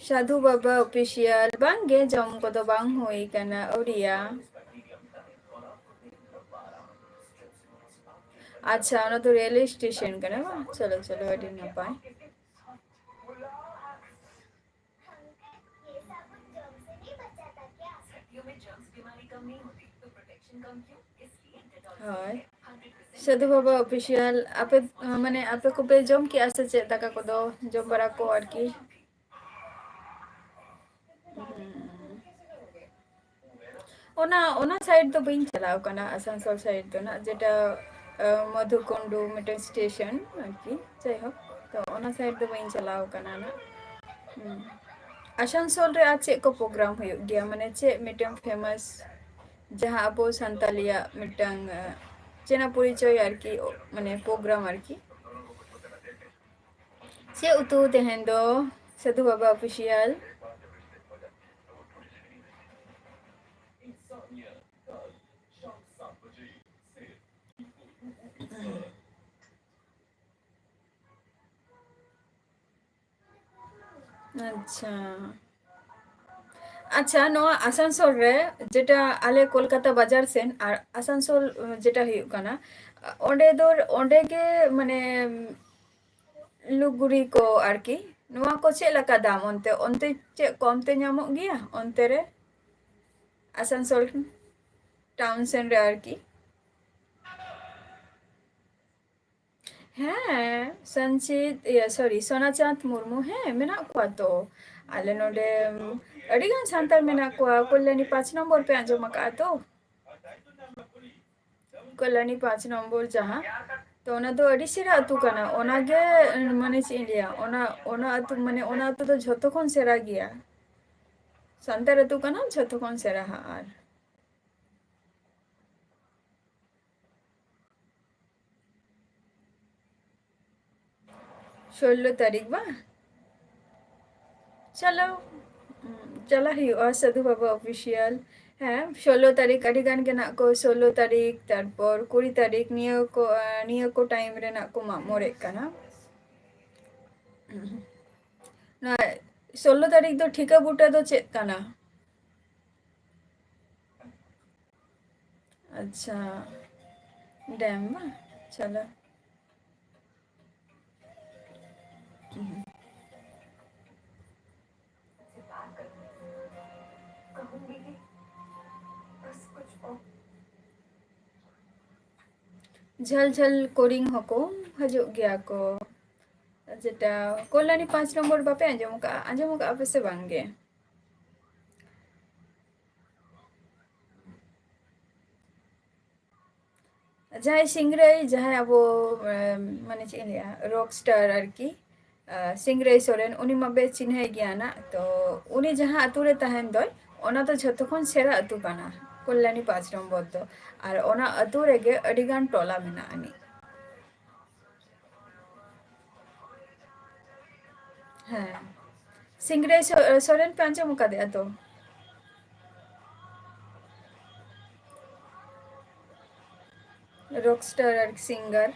ᱥᱟᱫᱷᱩ ᱵᱟᱵᱟ ᱚᱯᱷᱤᱥᱤᱭᱟᱞ, ᱵᱟᱝ ᱜᱮ, ᱡᱚᱢ ᱠᱚᱫᱚ ᱵᱟᱝ ᱦᱩᱭ ᱠᱟᱱᱟ, ᱟᱹᱣᱨᱤᱭᱟ᱾ ᱟᱪᱪᱷᱟ, ᱚᱱᱟ ᱫᱚ ᱨᱮᱞ ᱥᱴᱮᱥᱚᱱ ᱠᱟᱱᱟ ᱵᱟᱝ? ᱪᱚᱞᱚ, ᱪᱚᱞᱚ, ᱟᱹᱰᱤ ᱱᱟᱯᱟᱭ᱾ ᱦᱳᱭ᱾ ᱥᱟᱫᱷᱩ ᱵᱟᱵᱟ ᱚᱯᱷᱤᱥᱤᱭᱟᱞ, ᱟᱯᱮ, ᱢᱟᱱᱮ, ᱟᱯᱮ ᱠᱚᱯᱮ ᱡᱚᱢ ᱠᱮᱜᱼᱟ ᱥᱮ ᱪᱮᱫ ᱫᱟᱠᱟ ᱠᱚᱫᱚ? ᱡᱚᱢ ᱵᱟᱲᱟ ᱠᱚ ᱟᱨᱠᱤ᱾ ᱦᱩᱸ᱾ ᱚᱱᱟ, ᱚᱱᱟ ᱥᱟᱭᱤᱰ ᱫᱚ ᱵᱟᱹᱧ ᱪᱟᱞᱟᱣ ᱠᱟᱱᱟ, ᱟᱥᱟᱱᱥᱳᱞ ᱥᱟᱭᱤᱰ ᱫᱚ ᱱᱟᱜ, ᱡᱮᱴᱟ, ᱟ, ᱢᱚᱫᱷᱩᱠᱩᱱᱰᱩ ᱢᱤᱫᱴᱮᱱ ᱥᱴᱮᱥᱚᱱ ᱟᱨᱠᱤ, ᱡᱟᱭᱦᱳᱠ, ᱛᱚ ᱚᱱᱟ ᱥᱟᱭᱤᱰ ᱫᱚ ᱵᱟᱹᱧ ᱪᱟᱞᱟᱣ ᱠᱟᱱᱟ ᱱᱟᱜ᱾ ᱦᱩᱸ᱾ ᱟᱥᱟᱱᱥᱳᱞ ᱨᱮ ᱟᱨ ᱪᱮᱫ ᱠᱚ ᱯᱨᱳᱜᱨᱟᱢ ᱦᱩᱭᱩᱜ ᱜᱮᱭᱟ? ᱢᱟᱱᱮ ᱪᱮᱫ ᱢᱤᱫᱴᱮᱱ ᱯᱷᱮᱢᱟᱥ, ᱡᱟᱦᱟᱸ ᱟᱵᱚ ᱥᱟᱱᱛᱟᱞᱤᱭᱟᱜ ᱢᱤᱫᱴᱟᱝ, ᱟ, ᱪᱮᱱᱟ ᱯᱚᱨᱤᱪᱚᱭ ᱟᱨᱠᱤ, ᱢᱟᱱᱮ ᱯᱨᱳᱜᱨᱟᱢ ᱟᱨᱠᱤ? ᱪᱮᱫ ᱩᱛᱩ ᱛᱮᱦᱮᱧ ᱫᱚ? ᱥᱟᱹᱫᱷᱩ ᱵᱟᱵᱟ ᱚᱯᱷᱤᱥᱤᱭᱟᱞ᱾ ᱟᱪᱪᱷᱟ᱾ ᱟᱪᱪᱷᱟ, ᱱᱚᱣᱟ ᱟᱥᱟᱱᱥᱳᱞ ᱨᱮ, ᱡᱮᱴᱟ ᱟᱞᱮ ᱠᱳᱞᱠᱟᱛᱟ ᱵᱟᱡᱟᱨ ᱥᱮᱱ ᱟᱨ ᱟᱥᱟᱱᱥᱳᱞ, ᱡᱮᱴᱟ ᱦᱩᱭᱩᱜ ᱠᱟᱱᱟ, ᱚᱸᱰᱮ ᱫᱚ, ᱚᱸᱰᱮ ᱜᱮ ᱢᱟᱱᱮ ᱞᱩᱜᱽᱲᱤ ᱠᱚ ᱟᱨᱠᱤ, ᱱᱚᱣᱟ ᱠᱚ ᱪᱮᱫ ᱞᱮᱠᱟ ᱫᱟᱢ ᱚᱱᱛᱮ? ᱚᱱᱛᱮ ᱪᱮᱫ ᱠᱚᱢ ᱛᱮ ᱧᱟᱢᱚᱜ ᱜᱮᱭᱟ ᱚᱱᱛᱮ ᱨᱮ, ᱟᱥᱟᱱᱥᱳᱞ ᱴᱟᱣᱩᱱ ᱥᱮᱱ ᱨᱮ ᱟᱨᱠᱤ? ᱦᱮᱸ, ᱥᱚᱧᱪᱤᱛ, ᱤᱭᱟᱹ, ᱥᱚᱨᱤ, ᱥᱳᱱᱟᱪᱟᱸᱫᱽ ᱢᱩᱨᱢᱩ, ᱦᱮᱸ, ᱢᱮᱱᱟᱜ ᱠᱚᱣᱟ ᱛᱚ᱾ ᱟᱞᱮ ᱱᱚᱰᱮ, ᱩᱢ, ᱟᱹᱰᱤᱜᱟᱱ ᱥᱟᱱᱛᱟᱲ ᱢᱮᱱᱟᱜ ᱠᱚᱣᱟ᱾ ᱠᱚᱞᱞᱟᱱᱤ ᱯᱟᱸᱪ ᱱᱚᱢᱵᱚᱨ ᱯᱮ ᱟᱸᱡᱚᱢ ᱟᱠᱟᱫᱼᱟ ᱛᱚ? ᱠᱚᱞᱞᱟᱱᱤ ᱯᱟᱸᱪ ᱱᱚᱢᱵᱚᱨ ᱡᱟᱦᱟᱸ, ᱛᱚ ᱚᱱᱟ ᱫᱚ ᱟᱹᱰᱤ ᱥᱮᱬᱟ ᱟᱹᱛᱩ ᱠᱟᱱᱟ᱾ ᱚᱱᱟᱜᱮ, ᱢᱟᱱᱮ ᱪᱮᱫ ᱤᱧ ᱞᱟᱹᱭᱟ, ᱚᱱᱟ, ᱚᱱᱟ ᱟᱹᱛᱩ, ᱢᱟᱱᱮ ᱚᱱᱟ ᱟᱹᱛᱩ ᱫᱚ ᱡᱷᱚᱛᱚ ᱠᱷᱚᱱ ᱥᱮᱬᱟ ᱜᱮᱭᱟ᱾ ᱥᱟᱱᱛᱟᱲ ᱟᱹᱛᱩ ᱠᱟᱱᱟ, ᱡᱷᱚᱛᱚ ᱠᱷᱚᱱ ᱥᱮᱬᱟᱦᱟ᱾ ᱟᱨ ᱥᱳᱞᱞᱳ ᱛᱟᱹᱨᱤᱠᱷ ᱵᱟᱝ? ᱪᱚᱞᱚ, ᱩᱢ, ᱪᱟᱞᱟᱜ ᱦᱩᱭᱩᱜᱼᱟ ᱥᱟᱹᱫᱷᱩ ᱵᱟᱵᱟ ᱚᱯᱷᱤᱥᱤᱭᱟᱞ᱾ ᱦᱮᱸ, ᱥᱳᱞᱞᱳ ᱛᱟᱹᱨᱤᱠᱷ ᱟᱹᱰᱤ ᱜᱟᱱ ᱜᱮ ᱱᱟᱜ ᱠᱚ, ᱥᱳᱞᱞᱳ ᱛᱟᱹᱨᱤᱠᱷ, ᱛᱟᱨᱯᱚᱨ ᱠᱩᱲᱤ ᱛᱟᱹᱨᱤᱠᱷ, ᱱᱤᱭᱟᱹ ᱠᱚ, ᱟᱸ, ᱱᱤᱭᱟᱹ ᱠᱚ ᱴᱟᱭᱤᱢ ᱨᱮ ᱱᱟᱜ ᱠᱚ ᱢᱟᱜ ᱢᱚᱬᱮᱜ ᱠᱟᱱᱟ᱾ ᱱᱚᱣᱟ ᱥᱳᱞᱞᱳ ᱛᱟᱹᱨᱤᱠᱷ ᱫᱚ ᱴᱷᱤᱠᱟᱹ ᱵᱩᱴᱟᱹ ᱫᱚ ᱪᱮᱫ ᱠᱟᱱᱟ? ᱟᱪᱪᱷᱟ, ᱰᱮᱢ ᱵᱟᱝ? ᱪᱚᱞᱚ᱾ ᱡᱷᱟᱹᱞ ᱡᱷᱟᱹᱞ ᱠᱚᱨᱮᱱ ᱦᱚᱸᱠᱚ ᱦᱤᱡᱩᱜ ᱜᱮᱭᱟ ᱠᱚ᱾ ᱡᱮᱴᱟ ᱠᱚᱞᱞᱟᱱᱤ ᱯᱟᱸᱪ ᱱᱚᱢᱵᱚᱨ ᱵᱟᱯᱮ ᱟᱸᱡᱚᱢ ᱟᱠᱟᱫᱼᱟ? ᱟᱸᱡᱚᱢ ᱟᱠᱟᱫᱼᱟ ᱯᱮ ᱥᱮ ᱵᱟᱝ ᱜᱮ? ᱡᱟᱦᱟᱸᱭ ᱥᱤᱝᱨᱟᱹᱭ, ᱡᱟᱦᱟᱸᱭ ᱟᱵᱚ, ᱮᱢ, ᱢᱟᱱᱮ ᱪᱮᱫ ᱤᱧ ᱞᱟᱹᱭᱟ, ᱨᱚᱠ ᱥᱴᱟᱨ ᱟᱨᱠᱤ, ᱟᱸ, ᱥᱤᱝᱨᱟᱹᱭ ᱥᱚᱨᱮᱱ, ᱩᱱᱤ ᱢᱟᱯᱮ ᱪᱤᱱᱦᱟᱹᱭ ᱜᱮᱭᱟ ᱱᱟᱜ᱾ ᱛᱚ ᱩᱱᱤ ᱡᱟᱦᱟᱸ ᱟᱛᱳ ᱨᱮ ᱛᱟᱦᱮᱱ ᱫᱚᱭ, ᱚᱱᱟ ᱫᱚ ᱡᱷᱚᱛᱚ ᱠᱷᱚᱱ ᱥᱮᱬᱟ ᱟᱛᱳ ᱠᱟᱱᱟ ᱠᱚᱞᱞᱟᱱᱤ ᱯᱟᱸᱪ ᱱᱚᱢᱵᱚᱨ ᱫᱚ᱾ ᱟᱨ ᱚᱱᱟ ᱟᱛᱳ ᱨᱮᱜᱮ ᱟᱹᱰᱤᱜᱟᱱ ᱴᱚᱞᱟ ᱢᱮᱱᱟᱜ ᱟᱹᱱᱤᱡ᱾ ᱦᱮᱸ, ᱥᱤᱝᱨᱟᱹᱭ ᱥᱚ-, ᱥᱚᱨᱮᱱ ᱯᱮ ᱟᱸᱡᱚᱢ ᱟᱠᱟᱫᱮᱭᱟ ᱛᱚ? ᱨᱚᱠ ᱥᱴᱟᱨ ᱟᱨ ᱥᱤᱝᱜᱟᱨ᱾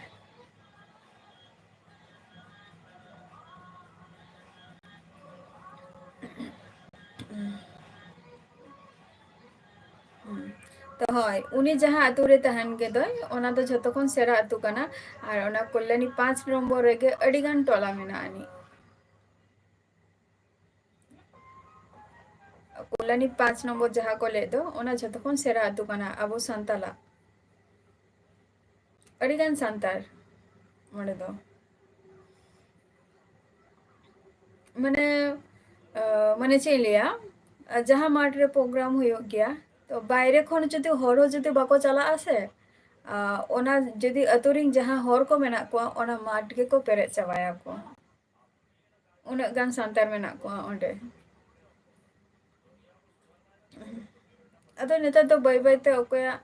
ᱦᱩᱸ᱾ ᱛᱚ ᱦᱳᱭ, ᱩᱱᱤ ᱡᱟᱦᱟᱸ ᱟᱛᱳ ᱨᱮ ᱛᱟᱦᱮᱱ ᱜᱮᱫᱚᱭ, ᱚᱱᱟ ᱫᱚ ᱡᱷᱚᱛᱚ ᱠᱷᱚᱱ ᱥᱮᱬᱟ ᱟᱛᱳ ᱠᱟᱱᱟ᱾ ᱟᱨ ᱚᱱᱟ ᱠᱚᱞᱞᱟᱱᱤ ᱯᱟᱸᱪ ᱱᱚᱢᱵᱚᱨ ᱨᱮᱜᱮ ᱟᱹᱰᱤᱜᱟᱱ ᱴᱚᱞᱟ ᱢᱮᱱᱟᱜ ᱟᱹᱱᱤᱡ᱾ ᱠᱚᱞᱞᱟᱱᱤ ᱯᱟᱸᱪ ᱱᱚᱢᱵᱚᱨ ᱡᱟᱦᱟᱸ ᱠᱚ ᱞᱟᱹᱭ ᱫᱚ, ᱚᱱᱟ ᱡᱷᱚᱛᱚ ᱠᱷᱚᱱ ᱥᱮᱬᱟ ᱟᱹᱛᱩ ᱠᱟᱱᱟ ᱟᱵᱚ ᱥᱟᱱᱛᱟᱞᱟᱜ᱾ ᱟᱹᱰᱤᱜᱟᱱ ᱥᱟᱱᱛᱟᱲ ᱚᱸᱰᱮ ᱫᱚ᱾ ᱢᱟᱱᱮ, ᱟᱸ, ᱢᱟᱱᱮ ᱪᱮᱫ ᱤᱧ ᱞᱟᱹᱭᱟ, ᱟᱸ, ᱡᱟᱦᱟᱸ ᱢᱟᱴᱷ ᱨᱮ program ᱦᱩᱭᱩᱜ ᱜᱮᱭᱟ, ᱛᱚ ᱵᱟᱭᱨᱮ ᱠᱷᱚᱱ ᱡᱩᱫᱤ ᱦᱚᱲ ᱦᱚᱸ ᱡᱩᱫᱤ ᱵᱟᱠᱚ ᱪᱟᱞᱟᱜᱼᱟ ᱥᱮ, ᱟᱸ, ᱚᱱᱟ ᱡᱩᱫᱤ ᱟᱹᱛᱩ ᱨᱮᱱ ᱡᱟᱦᱟᱸ ᱦᱚᱲ ᱠᱚ ᱢᱮᱱᱟᱜ ᱠᱚᱣᱟ, ᱚᱱᱟ ᱢᱟᱴᱷ ᱜᱮᱠᱚ ᱯᱮᱨᱮᱡ ᱪᱟᱵᱟᱭᱟᱠᱚ᱾ ᱩᱱᱟᱹᱜ ᱜᱟᱱ ᱥᱟᱱᱛᱟᱲ ᱢᱮᱱᱟᱜ ᱠᱚᱣᱟ ᱚᱸᱰᱮ᱾ ᱟᱫᱚ ᱱᱮᱛᱟᱨ ᱫᱚ ᱵᱟᱹᱭ ᱵᱟᱹᱭ ᱛᱮ ᱚᱠᱚᱭᱟᱜ,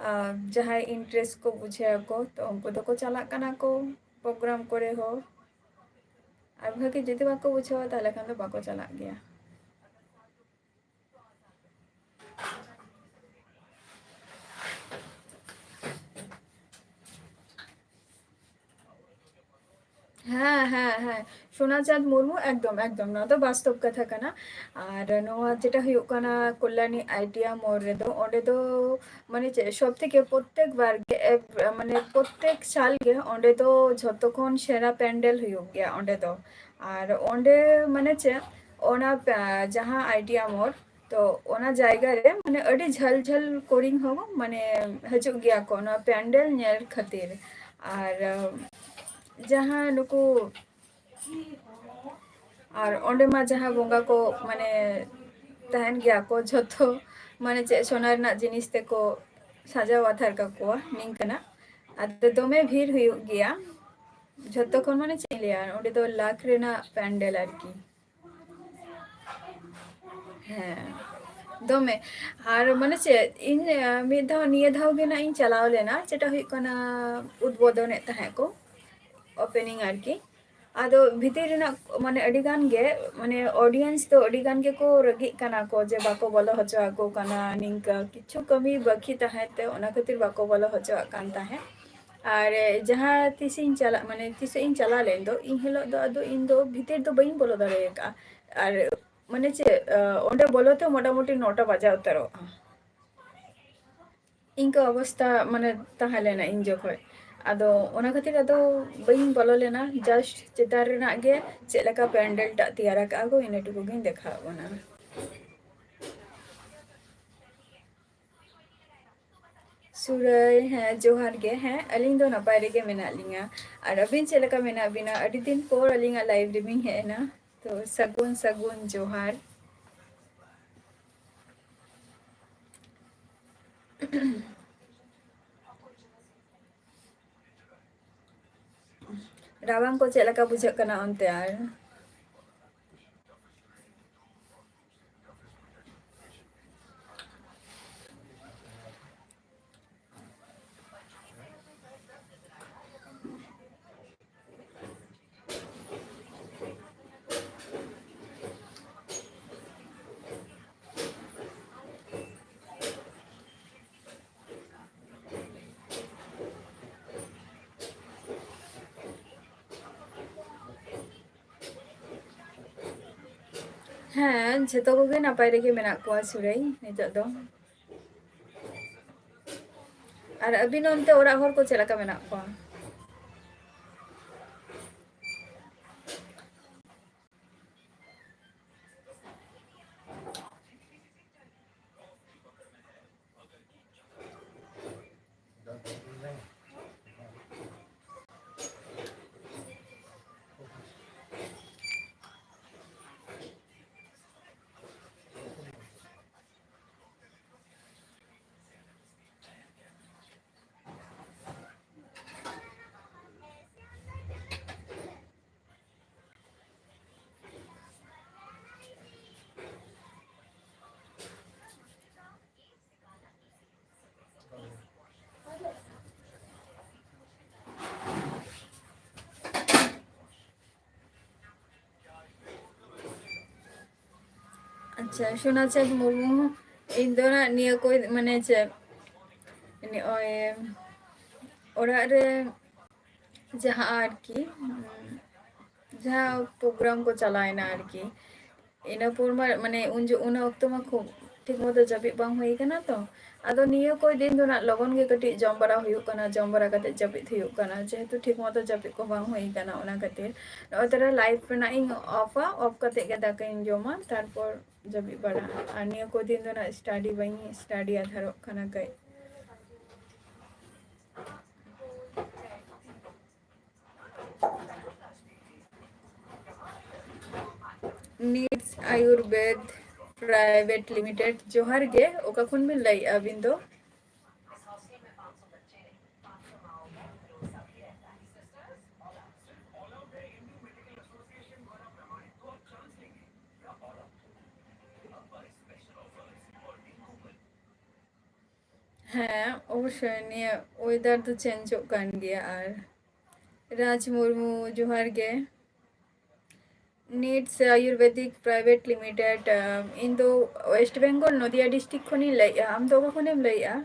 ᱟᱸ, ᱡᱟᱦᱟᱸᱭ interest ᱠᱚ ᱵᱩᱡᱷᱟᱹᱣ ᱟᱠᱚ, ᱛᱚ ᱩᱱᱠᱩ ᱫᱚᱠᱚ ᱪᱟᱞᱟᱜ ᱠᱟᱱᱟ ᱠᱚ program ᱠᱚᱨᱮ ᱦᱚᱸ᱾ ᱟᱨ ᱵᱷᱟᱜᱮ ᱡᱩᱫᱤ ᱵᱟᱠᱚ ᱵᱩᱡᱷᱟᱹᱣᱟ, ᱛᱟᱦᱞᱮ ᱠᱷᱟᱱ ᱫᱚ ᱵᱟᱠᱚ ᱪᱟᱞᱟᱜ ᱜᱮᱭᱟ᱾ ᱦᱮᱸ, ᱦᱮᱸ, ᱦᱮᱸ, ᱥᱳᱱᱟ ᱪᱟᱸᱫᱽ ᱢᱩᱨᱢᱩ, ᱮᱠᱫᱚᱢ, ᱮᱠᱫᱚᱢ, ᱱᱚᱣᱟ ᱫᱚ ᱵᱟᱥᱛᱚᱵ ᱠᱟᱛᱷᱟ ᱠᱟᱱᱟ᱾ ᱟᱨ ᱱᱚᱣᱟ ᱡᱮᱴᱟ ᱦᱩᱭᱩᱜ ᱠᱟᱱᱟ ᱠᱚᱞᱞᱟᱱᱤ ᱟᱭᱴᱤᱭᱟ ᱢᱳᱲ ᱨᱮᱫᱚ, ᱚᱸᱰᱮ ᱫᱚ ᱢᱟᱱᱮ ᱪᱮᱫ, ᱥᱚᱵ ᱛᱷᱮᱠᱮ ᱯᱨᱚᱛᱛᱮᱠ ᱵᱟᱨ ᱜᱮ, ᱮᱵ-, ᱢᱟᱱᱮ ᱯᱨᱚᱛᱛᱮᱠ ᱥᱟᱞ ᱜᱮ ᱚᱸᱰᱮ ᱫᱚ ᱡᱷᱚᱛᱚ ᱠᱷᱚᱱ ᱥᱮᱨᱟ ᱯᱮᱱᱰᱮᱞ ᱦᱩᱭᱩᱜ ᱜᱮᱭᱟ ᱚᱸᱰᱮ ᱫᱚ᱾ ᱟᱨ ᱚᱸᱰᱮ ᱢᱟᱱᱮ ᱪᱮᱫ, ᱚᱱᱟ ᱯᱮ-, ᱡᱟᱦᱟᱸ ᱟᱭᱴᱤᱭᱟ ᱢᱳᱲ, ᱛᱚ ᱚᱱᱟ ᱡᱟᱭᱜᱟ ᱨᱮ ᱢᱟᱱᱮ ᱟᱹᱰᱤ ᱡᱷᱟᱹᱞ ᱡᱷᱟᱹᱞ ᱠᱚᱨᱮᱱ ᱦᱚᱸ ᱢᱟᱱᱮ ᱦᱤᱡᱩᱜ ᱜᱮᱭᱟ ᱠᱚ ᱱᱚᱣᱟ ᱯᱮᱱᱰᱮᱞ ᱧᱮᱞ ᱠᱷᱟᱹᱛᱤᱨ᱾ ᱟᱨ ᱡᱟᱦᱟᱸ ᱱᱩᱠᱩ, ᱟᱨ ᱚᱸᱰᱮ ᱢᱟ ᱡᱟᱦᱟᱸ ᱵᱚᱸᱜᱟ ᱠᱚ ᱢᱟᱱᱮ ᱛᱟᱦᱮᱱ ᱜᱮᱭᱟ ᱠᱚ ᱡᱷᱚᱛᱚ, ᱢᱟᱱᱮ ᱪᱮᱫ ᱥᱳᱱᱟ ᱨᱮᱱᱟᱜ ᱡᱤᱱᱤᱥ ᱛᱮᱠᱚ ᱥᱟᱡᱟᱣ ᱟᱛᱟᱨ ᱠᱟᱠᱚᱣᱟ ᱱᱤᱝᱠᱟᱹᱱᱟᱜ᱾ ᱟᱫᱚ ᱫᱚᱢᱮ ᱵᱷᱤᱲ ᱦᱩᱭᱩᱜ ᱜᱮᱭᱟ, ᱡᱷᱚᱛᱚ ᱠᱷᱚᱱ ᱢᱟᱱᱮ ᱪᱮᱫ ᱤᱧ ᱞᱟᱹᱭᱟ, ᱚᱸᱰᱮ ᱫᱚ ᱞᱟᱠᱷ ᱨᱮᱱᱟᱜ ᱯᱮᱱᱰᱮᱞ ᱟᱨᱠᱤ᱾ ᱦᱮᱸ, ᱫᱚᱢᱮ᱾ ᱟᱨ ᱢᱟᱱᱮ ᱪᱮᱫ, ᱤᱧ, ᱟᱸ, ᱢᱤᱫ ᱫᱷᱟᱣ, ᱱᱤᱭᱟᱹ ᱫᱷᱟᱣ ᱜᱮ ᱱᱟᱜ ᱤᱧ ᱪᱟᱞᱟᱣ ᱞᱮᱱᱟ, ᱡᱮᱴᱟ ᱦᱩᱭᱩᱜ ᱠᱟᱱᱟ ᱩᱫᱽᱵᱳᱫᱚᱱᱮᱫ ᱛᱟᱦᱮᱸᱫ ᱠᱚ, opening ᱟᱨᱠᱤ᱾ ᱟᱫᱚ ᱵᱷᱤᱛᱤᱨ ᱨᱮᱱᱟᱜ ᱢᱟᱱᱮ ᱟᱹᱰᱤ ᱜᱟᱱ ᱜᱮ, ᱢᱟᱱᱮ audience ᱫᱚ ᱟᱹᱰᱤ ᱜᱟᱱ ᱜᱮᱠᱚ ᱨᱟᱹᱜᱤᱜ ᱠᱟᱱᱟ ᱠᱚ ᱡᱮ ᱵᱟᱠᱚ ᱵᱚᱞᱚ ᱦᱚᱪᱚ ᱟᱠᱚ ᱠᱟᱱᱟ, ᱱᱤᱝᱠᱟᱹ ᱠᱤᱪᱷᱩ ᱠᱟᱹᱢᱤ ᱵᱟᱹᱠᱤ ᱛᱟᱦᱮᱸ ᱛᱮ ᱚᱱᱟ ᱠᱷᱟᱹᱛᱤᱨ ᱵᱟᱠᱚ ᱵᱚᱞᱚ ᱦᱚᱪᱚᱣᱟᱜ ᱠᱟᱱ ᱛᱟᱦᱮᱸᱫ᱾ ᱟᱨ ᱡᱟᱦᱟᱸ ᱛᱤᱥᱤᱧ ᱪᱟᱞᱟᱜ, ᱢᱟᱱᱮ ᱛᱤᱥᱚᱜ ᱤᱧ ᱪᱟᱞᱟᱣ ᱞᱮᱱ ᱫᱚ, ᱤᱱ ᱦᱤᱞᱳᱜ ᱫᱚ ᱟᱫᱚ ᱤᱧ ᱫᱚ ᱵᱷᱤᱛᱤᱨ ᱫᱚ ᱵᱟᱹᱧ ᱵᱚᱞᱚ ᱫᱟᱲᱮ ᱟᱠᱟᱫᱼᱟ᱾ ᱟᱨ ᱢᱟᱱᱮ ᱪᱮᱫ, ᱟᱸ, ᱚᱸᱰᱮ ᱵᱚᱞᱚ ᱛᱮ ᱢᱚᱴᱟᱢᱩᱴᱤ ᱱᱚᱴᱟ ᱵᱟᱡᱟᱣ ᱩᱛᱟᱹᱨᱚᱜᱼᱟ᱾ ᱤᱱᱠᱟᱹ ᱚᱵᱚᱥᱛᱟ ᱢᱟᱱᱮ ᱛᱟᱦᱮᱸ ᱞᱮᱱᱟ ᱤᱧ ᱡᱚᱠᱷᱚᱡ᱾ ᱟᱫᱚ ᱚᱱᱟ ᱠᱷᱟᱹᱛᱤᱨ ᱟᱫᱚ ᱵᱟᱹᱧ ᱵᱚᱞᱚ ᱞᱮᱱᱟ, just ᱪᱮᱛᱟᱱ ᱨᱮᱱᱟᱜ ᱜᱮ ᱪᱮᱫ ᱞᱮᱠᱟ ᱯᱮᱱᱰᱮᱞ ᱴᱟᱜ ᱛᱮᱭᱟᱨ ᱟᱠᱟᱫᱼᱟ ᱠᱚ, ᱤᱱᱟᱹ ᱴᱩᱠᱩ ᱜᱤᱧ ᱫᱮᱠᱷᱟᱣᱟᱫ ᱵᱚᱱᱟ᱾ ᱥᱩᱨᱟᱹᱭ, ᱦᱮᱸ, ᱡᱚᱦᱟᱨ ᱜᱮ᱾ ᱦᱮᱸ, ᱟᱹᱞᱤᱧ ᱫᱚ ᱱᱟᱯᱟᱭ ᱨᱮᱜᱮ ᱢᱮᱱᱟᱜ ᱞᱤᱧᱟ᱾ ᱟᱨ ᱟᱹᱵᱤᱱ ᱪᱮᱫ ᱞᱮᱠᱟ ᱢᱮᱱᱟᱜ ᱵᱤᱱᱟ? ᱟᱹᱰᱤ ᱫᱤᱱ ᱯᱚᱨ ᱟᱹᱞᱤᱧᱟᱜ live ᱨᱮᱵᱤᱱ ᱦᱮᱡ ᱮᱱᱟ᱾ ᱛᱚ, ᱥᱟᱹᱜᱩᱱ, ᱥᱟᱹᱜᱩᱱ ᱡᱚᱦᱟᱨ᱾ ᱨᱟᱵᱟᱝ ᱠᱚ ᱪᱮᱫ ᱞᱮᱠᱟ ᱵᱩᱡᱷᱟᱹᱜ ᱠᱟᱱᱟ ᱚᱱᱛᱮ ᱟᱨ? ᱦᱮᱸ, ᱡᱷᱚᱛᱚ ᱠᱚᱜᱮ ᱱᱟᱯᱟᱭ ᱨᱮᱜᱮ ᱢᱮᱱᱟᱜ ᱠᱚᱣᱟ ᱥᱩᱨᱟᱹᱭ ᱱᱤᱛᱚᱜ ᱫᱚ᱾ ᱟᱨ ᱟᱹᱵᱤᱱ ᱚᱱᱛᱮ ᱚᱲᱟᱜ ᱦᱚᱲ ᱠᱚ ᱪᱮᱫ ᱞᱮᱠᱟ ᱢᱮᱱᱟᱜ ᱠᱚᱣᱟ? ᱟᱪᱪᱷᱟ, ᱥᱳᱱᱟ ᱪᱟᱸᱫᱽ ᱢᱩᱨᱢᱩ, ᱤᱧ ᱫᱚ ᱱᱟᱜ ᱱᱤᱭᱟᱹ ᱠᱚ, ᱢᱟᱱᱮ ᱪᱮᱫ, ᱱᱚᱜᱼᱚᱭ ᱚᱲᱟᱜ ᱨᱮ ᱡᱟᱦᱟᱸ ᱟᱨᱠᱤ, ᱩᱸ, ᱡᱟᱦᱟᱸ program ᱠᱚ ᱪᱟᱞᱟᱣᱮᱱᱟ ᱟᱨᱠᱤ, ᱤᱱᱟᱹ ᱯᱚᱨ ᱢᱟ, ᱢᱟᱱᱮ, ᱩᱱ ᱡᱚ-, ᱩᱱ ᱚᱠᱛᱚ ᱢᱟ ᱠᱷᱩᱵ ᱴᱷᱤᱠ ᱢᱚᱛᱚ ᱡᱟᱹᱯᱤᱫ ᱵᱟᱝ ᱦᱩᱭ ᱠᱟᱱᱟ ᱛᱚ᱾ ᱟᱫᱚ ᱱᱤᱭᱟᱹ ᱠᱚ ᱫᱤᱱ ᱫᱚ ᱱᱟᱜ ᱞᱚᱜᱚᱱ ᱜᱮ ᱠᱟᱹᱴᱤᱡ ᱡᱚᱢ ᱵᱟᱲᱟ ᱦᱩᱭᱩᱜ ᱠᱟᱱᱟ, ᱡᱚᱢ ᱵᱟᱲᱟ ᱠᱟᱛᱮ ᱡᱟᱹᱯᱤᱫ ᱦᱩᱭᱩᱜ ᱠᱟᱱᱟ, ᱡᱮᱦᱮᱛᱩ ᱴᱷᱤᱠ ᱢᱚᱛᱚ ᱡᱟᱹᱯᱤᱫ ᱠᱚ ᱵᱟᱝ ᱦᱩᱭ ᱠᱟᱱᱟ, ᱚᱱᱟ ᱠᱷᱟᱹᱛᱤᱨ᱾ ᱱᱚᱜᱼᱚᱭ ᱛᱚᱨᱟ live ᱨᱮᱱᱟᱜ ᱤᱧ off-ᱟ, off ᱠᱟᱛᱮ ᱜᱮ ᱫᱟᱠᱟᱧ ᱡᱚᱢᱟ, ᱛᱟᱨᱯᱚᱨ ᱡᱟᱹᱯᱤᱫ ᱵᱟᱲᱟ᱾ ᱟᱨ ᱱᱤᱭᱟᱹ ᱠᱚ ᱫᱤᱱ ᱫᱚ ᱱᱟᱜ study ᱵᱟᱹᱧ study ᱟᱫᱷᱟᱨᱚᱜ ᱠᱟᱱᱟ ᱠᱟᱹᱡ᱾ ᱱᱤᱰᱥ ᱟᱭᱩᱨᱵᱮᱫ ᱯᱨᱟᱭᱵᱷᱮᱴ ᱞᱤᱢᱤᱴᱮᱰ, ᱡᱚᱦᱟᱨ ᱜᱮ᱾ ᱚᱠᱟ ᱠᱷᱚᱱ ᱵᱤᱱ ᱞᱟᱹᱭᱮᱫᱼᱟ ᱟᱹᱵᱤᱱ ᱫᱚ? ᱦᱮᱸ, ᱚᱵᱚᱥᱥᱳᱭ ᱱᱤᱭᱟᱹ ᱳᱭᱮᱫᱟᱨ ᱫᱚ ᱪᱮᱧᱡᱚᱜ ᱠᱟᱱ ᱜᱮᱭᱟ᱾ ᱟᱨ ᱨᱟᱡᱽ ᱢᱩᱨᱢᱩ, ᱡᱚᱦᱟᱨ ᱜᱮ᱾ ᱱᱤᱰᱥ ᱟᱭᱩᱨᱵᱮᱫᱤᱠ ᱯᱨᱟᱭᱵᱷᱮᱴ ᱞᱤᱢᱤᱴᱮᱰ᱾ ᱤᱧ ᱫᱚ ᱳᱭᱮᱥᱴ ᱵᱮᱝᱜᱚᱞ, ᱱᱚᱫᱤᱭᱟ ᱰᱤᱥᱴᱨᱤᱠᱴ ᱠᱷᱚᱱᱤᱧ ᱞᱟᱹᱭᱮᱫᱼᱟ᱾ ᱟᱢ ᱫᱚ ᱚᱠᱟ ᱠᱷᱚᱱᱮᱢ ᱞᱟᱹᱭᱮᱫᱼᱟ?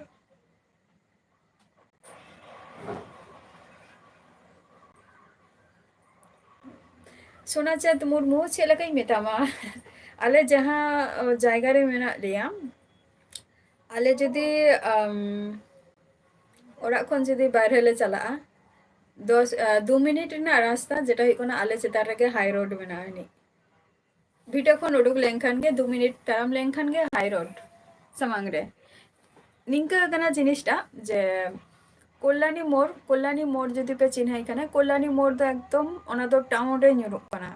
ᱥᱳᱱᱟᱪᱟᱸᱫᱽ ᱢᱩᱨᱢᱩ, ᱪᱮᱫ ᱞᱮᱠᱟᱧ ᱢᱮᱛᱟᱢᱟ? ᱟᱞᱮ ᱡᱟᱦᱟᱸ, ᱚ, ᱡᱟᱭᱜᱟ ᱨᱮ ᱢᱮᱱᱟᱜ ᱞᱮᱭᱟ, ᱟᱞᱮ ᱡᱩᱫᱤ, ᱟᱢ, ᱚᱲᱟᱜ ᱠᱷᱚᱱ ᱡᱩᱫᱤ ᱵᱟᱭᱨᱮ ᱞᱮ ᱪᱟᱞᱟᱜᱼᱟ, ᱫᱚᱥ, ᱟ, ᱫᱩ ᱢᱤᱱᱤᱴ ᱨᱮᱱᱟᱜ ᱨᱟᱥᱛᱟ, ᱡᱮᱴᱟ ᱦᱩᱭᱩᱜ ᱠᱟᱱᱟ ᱟᱞᱮ ᱪᱮᱛᱟᱱ ᱨᱮᱜᱮ ᱦᱟᱭ ᱨᱳᱰ ᱢᱮᱱᱟᱜᱼᱟ ᱟᱹᱱᱤᱡ᱾ ᱵᱷᱤᱴᱟᱹ ᱠᱷᱚᱱ ᱩᱰᱩᱠ ᱞᱮᱱᱠᱷᱟᱱ ᱜᱮ, ᱫᱩ ᱢᱤᱱᱤᱴ ᱛᱟᱲᱟᱢ ᱞᱮᱱᱠᱷᱟᱱ ᱜᱮ ᱦᱟᱭ ᱨᱳᱰ ᱥᱟᱢᱟᱝ ᱨᱮ᱾ ᱱᱤᱝᱠᱟᱹ ᱠᱟᱱᱟ ᱡᱤᱱᱤᱥᱴᱟ ᱡᱮ ᱠᱚᱞᱞᱟᱱᱤ ᱢᱳᱲ, ᱠᱚᱞᱞᱟᱱᱤ ᱢᱳᱲ ᱡᱩᱫᱤ ᱯᱮ ᱪᱤᱱᱦᱟᱹᱭ ᱠᱷᱟᱱ, ᱠᱚᱞᱞᱟᱱᱤ ᱢᱳᱲ ᱫᱚ ᱮᱠᱫᱚᱢ ᱚᱱᱟ ᱫᱚ ᱴᱟᱣᱩᱱ ᱨᱮ ᱧᱩᱨᱩᱜ ᱠᱟᱱᱟ᱾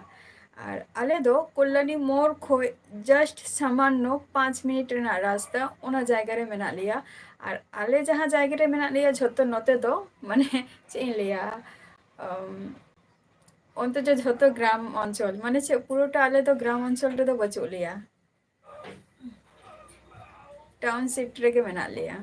ᱟᱨ ᱟᱞᱮ ᱫᱚ ᱠᱚᱞᱞᱟᱱᱤ ᱢᱳᱲ ᱠᱷᱚᱡ just ᱥᱟᱢᱟᱱᱱᱚ ᱯᱟᱸᱪ ᱢᱤᱱᱤᱴ ᱨᱮᱱᱟᱜ ᱨᱟᱥᱛᱟ, ᱚᱱᱟ ᱡᱟᱭᱜᱟ ᱨᱮ ᱢᱮᱱᱟᱜ ᱞᱮᱭᱟ᱾ ᱟᱨ ᱟᱞᱮ ᱡᱟᱦᱟᱸ ᱡᱟᱭᱜᱟ ᱨᱮ ᱢᱮᱱᱟᱜ ᱞᱮᱭᱟ, ᱡᱷᱚᱛᱚ ᱱᱚᱛᱮ ᱫᱚ, ᱢᱟᱱᱮ, ᱪᱮᱫ ᱤᱧ ᱞᱟᱹᱭᱟ, ᱟᱢ, ᱚᱱᱛᱮ ᱫᱚ ᱡᱷᱚᱛᱚ ᱜᱨᱟᱢ ᱚᱧᱪᱚᱞ, ᱢᱟᱱᱮ ᱪᱮᱫ, ᱯᱩᱨᱟᱹᱴᱟ ᱟᱞᱮ ᱫᱚ ᱜᱨᱟᱢ ᱚᱧᱪᱚᱞ ᱨᱮᱫᱚ ᱵᱟᱹᱪᱩᱜ ᱞᱮᱭᱟ, ᱴᱟᱣᱩᱱᱥᱤᱯ ᱨᱮᱜᱮ ᱢᱮᱱᱟᱜ ᱞᱮᱭᱟ᱾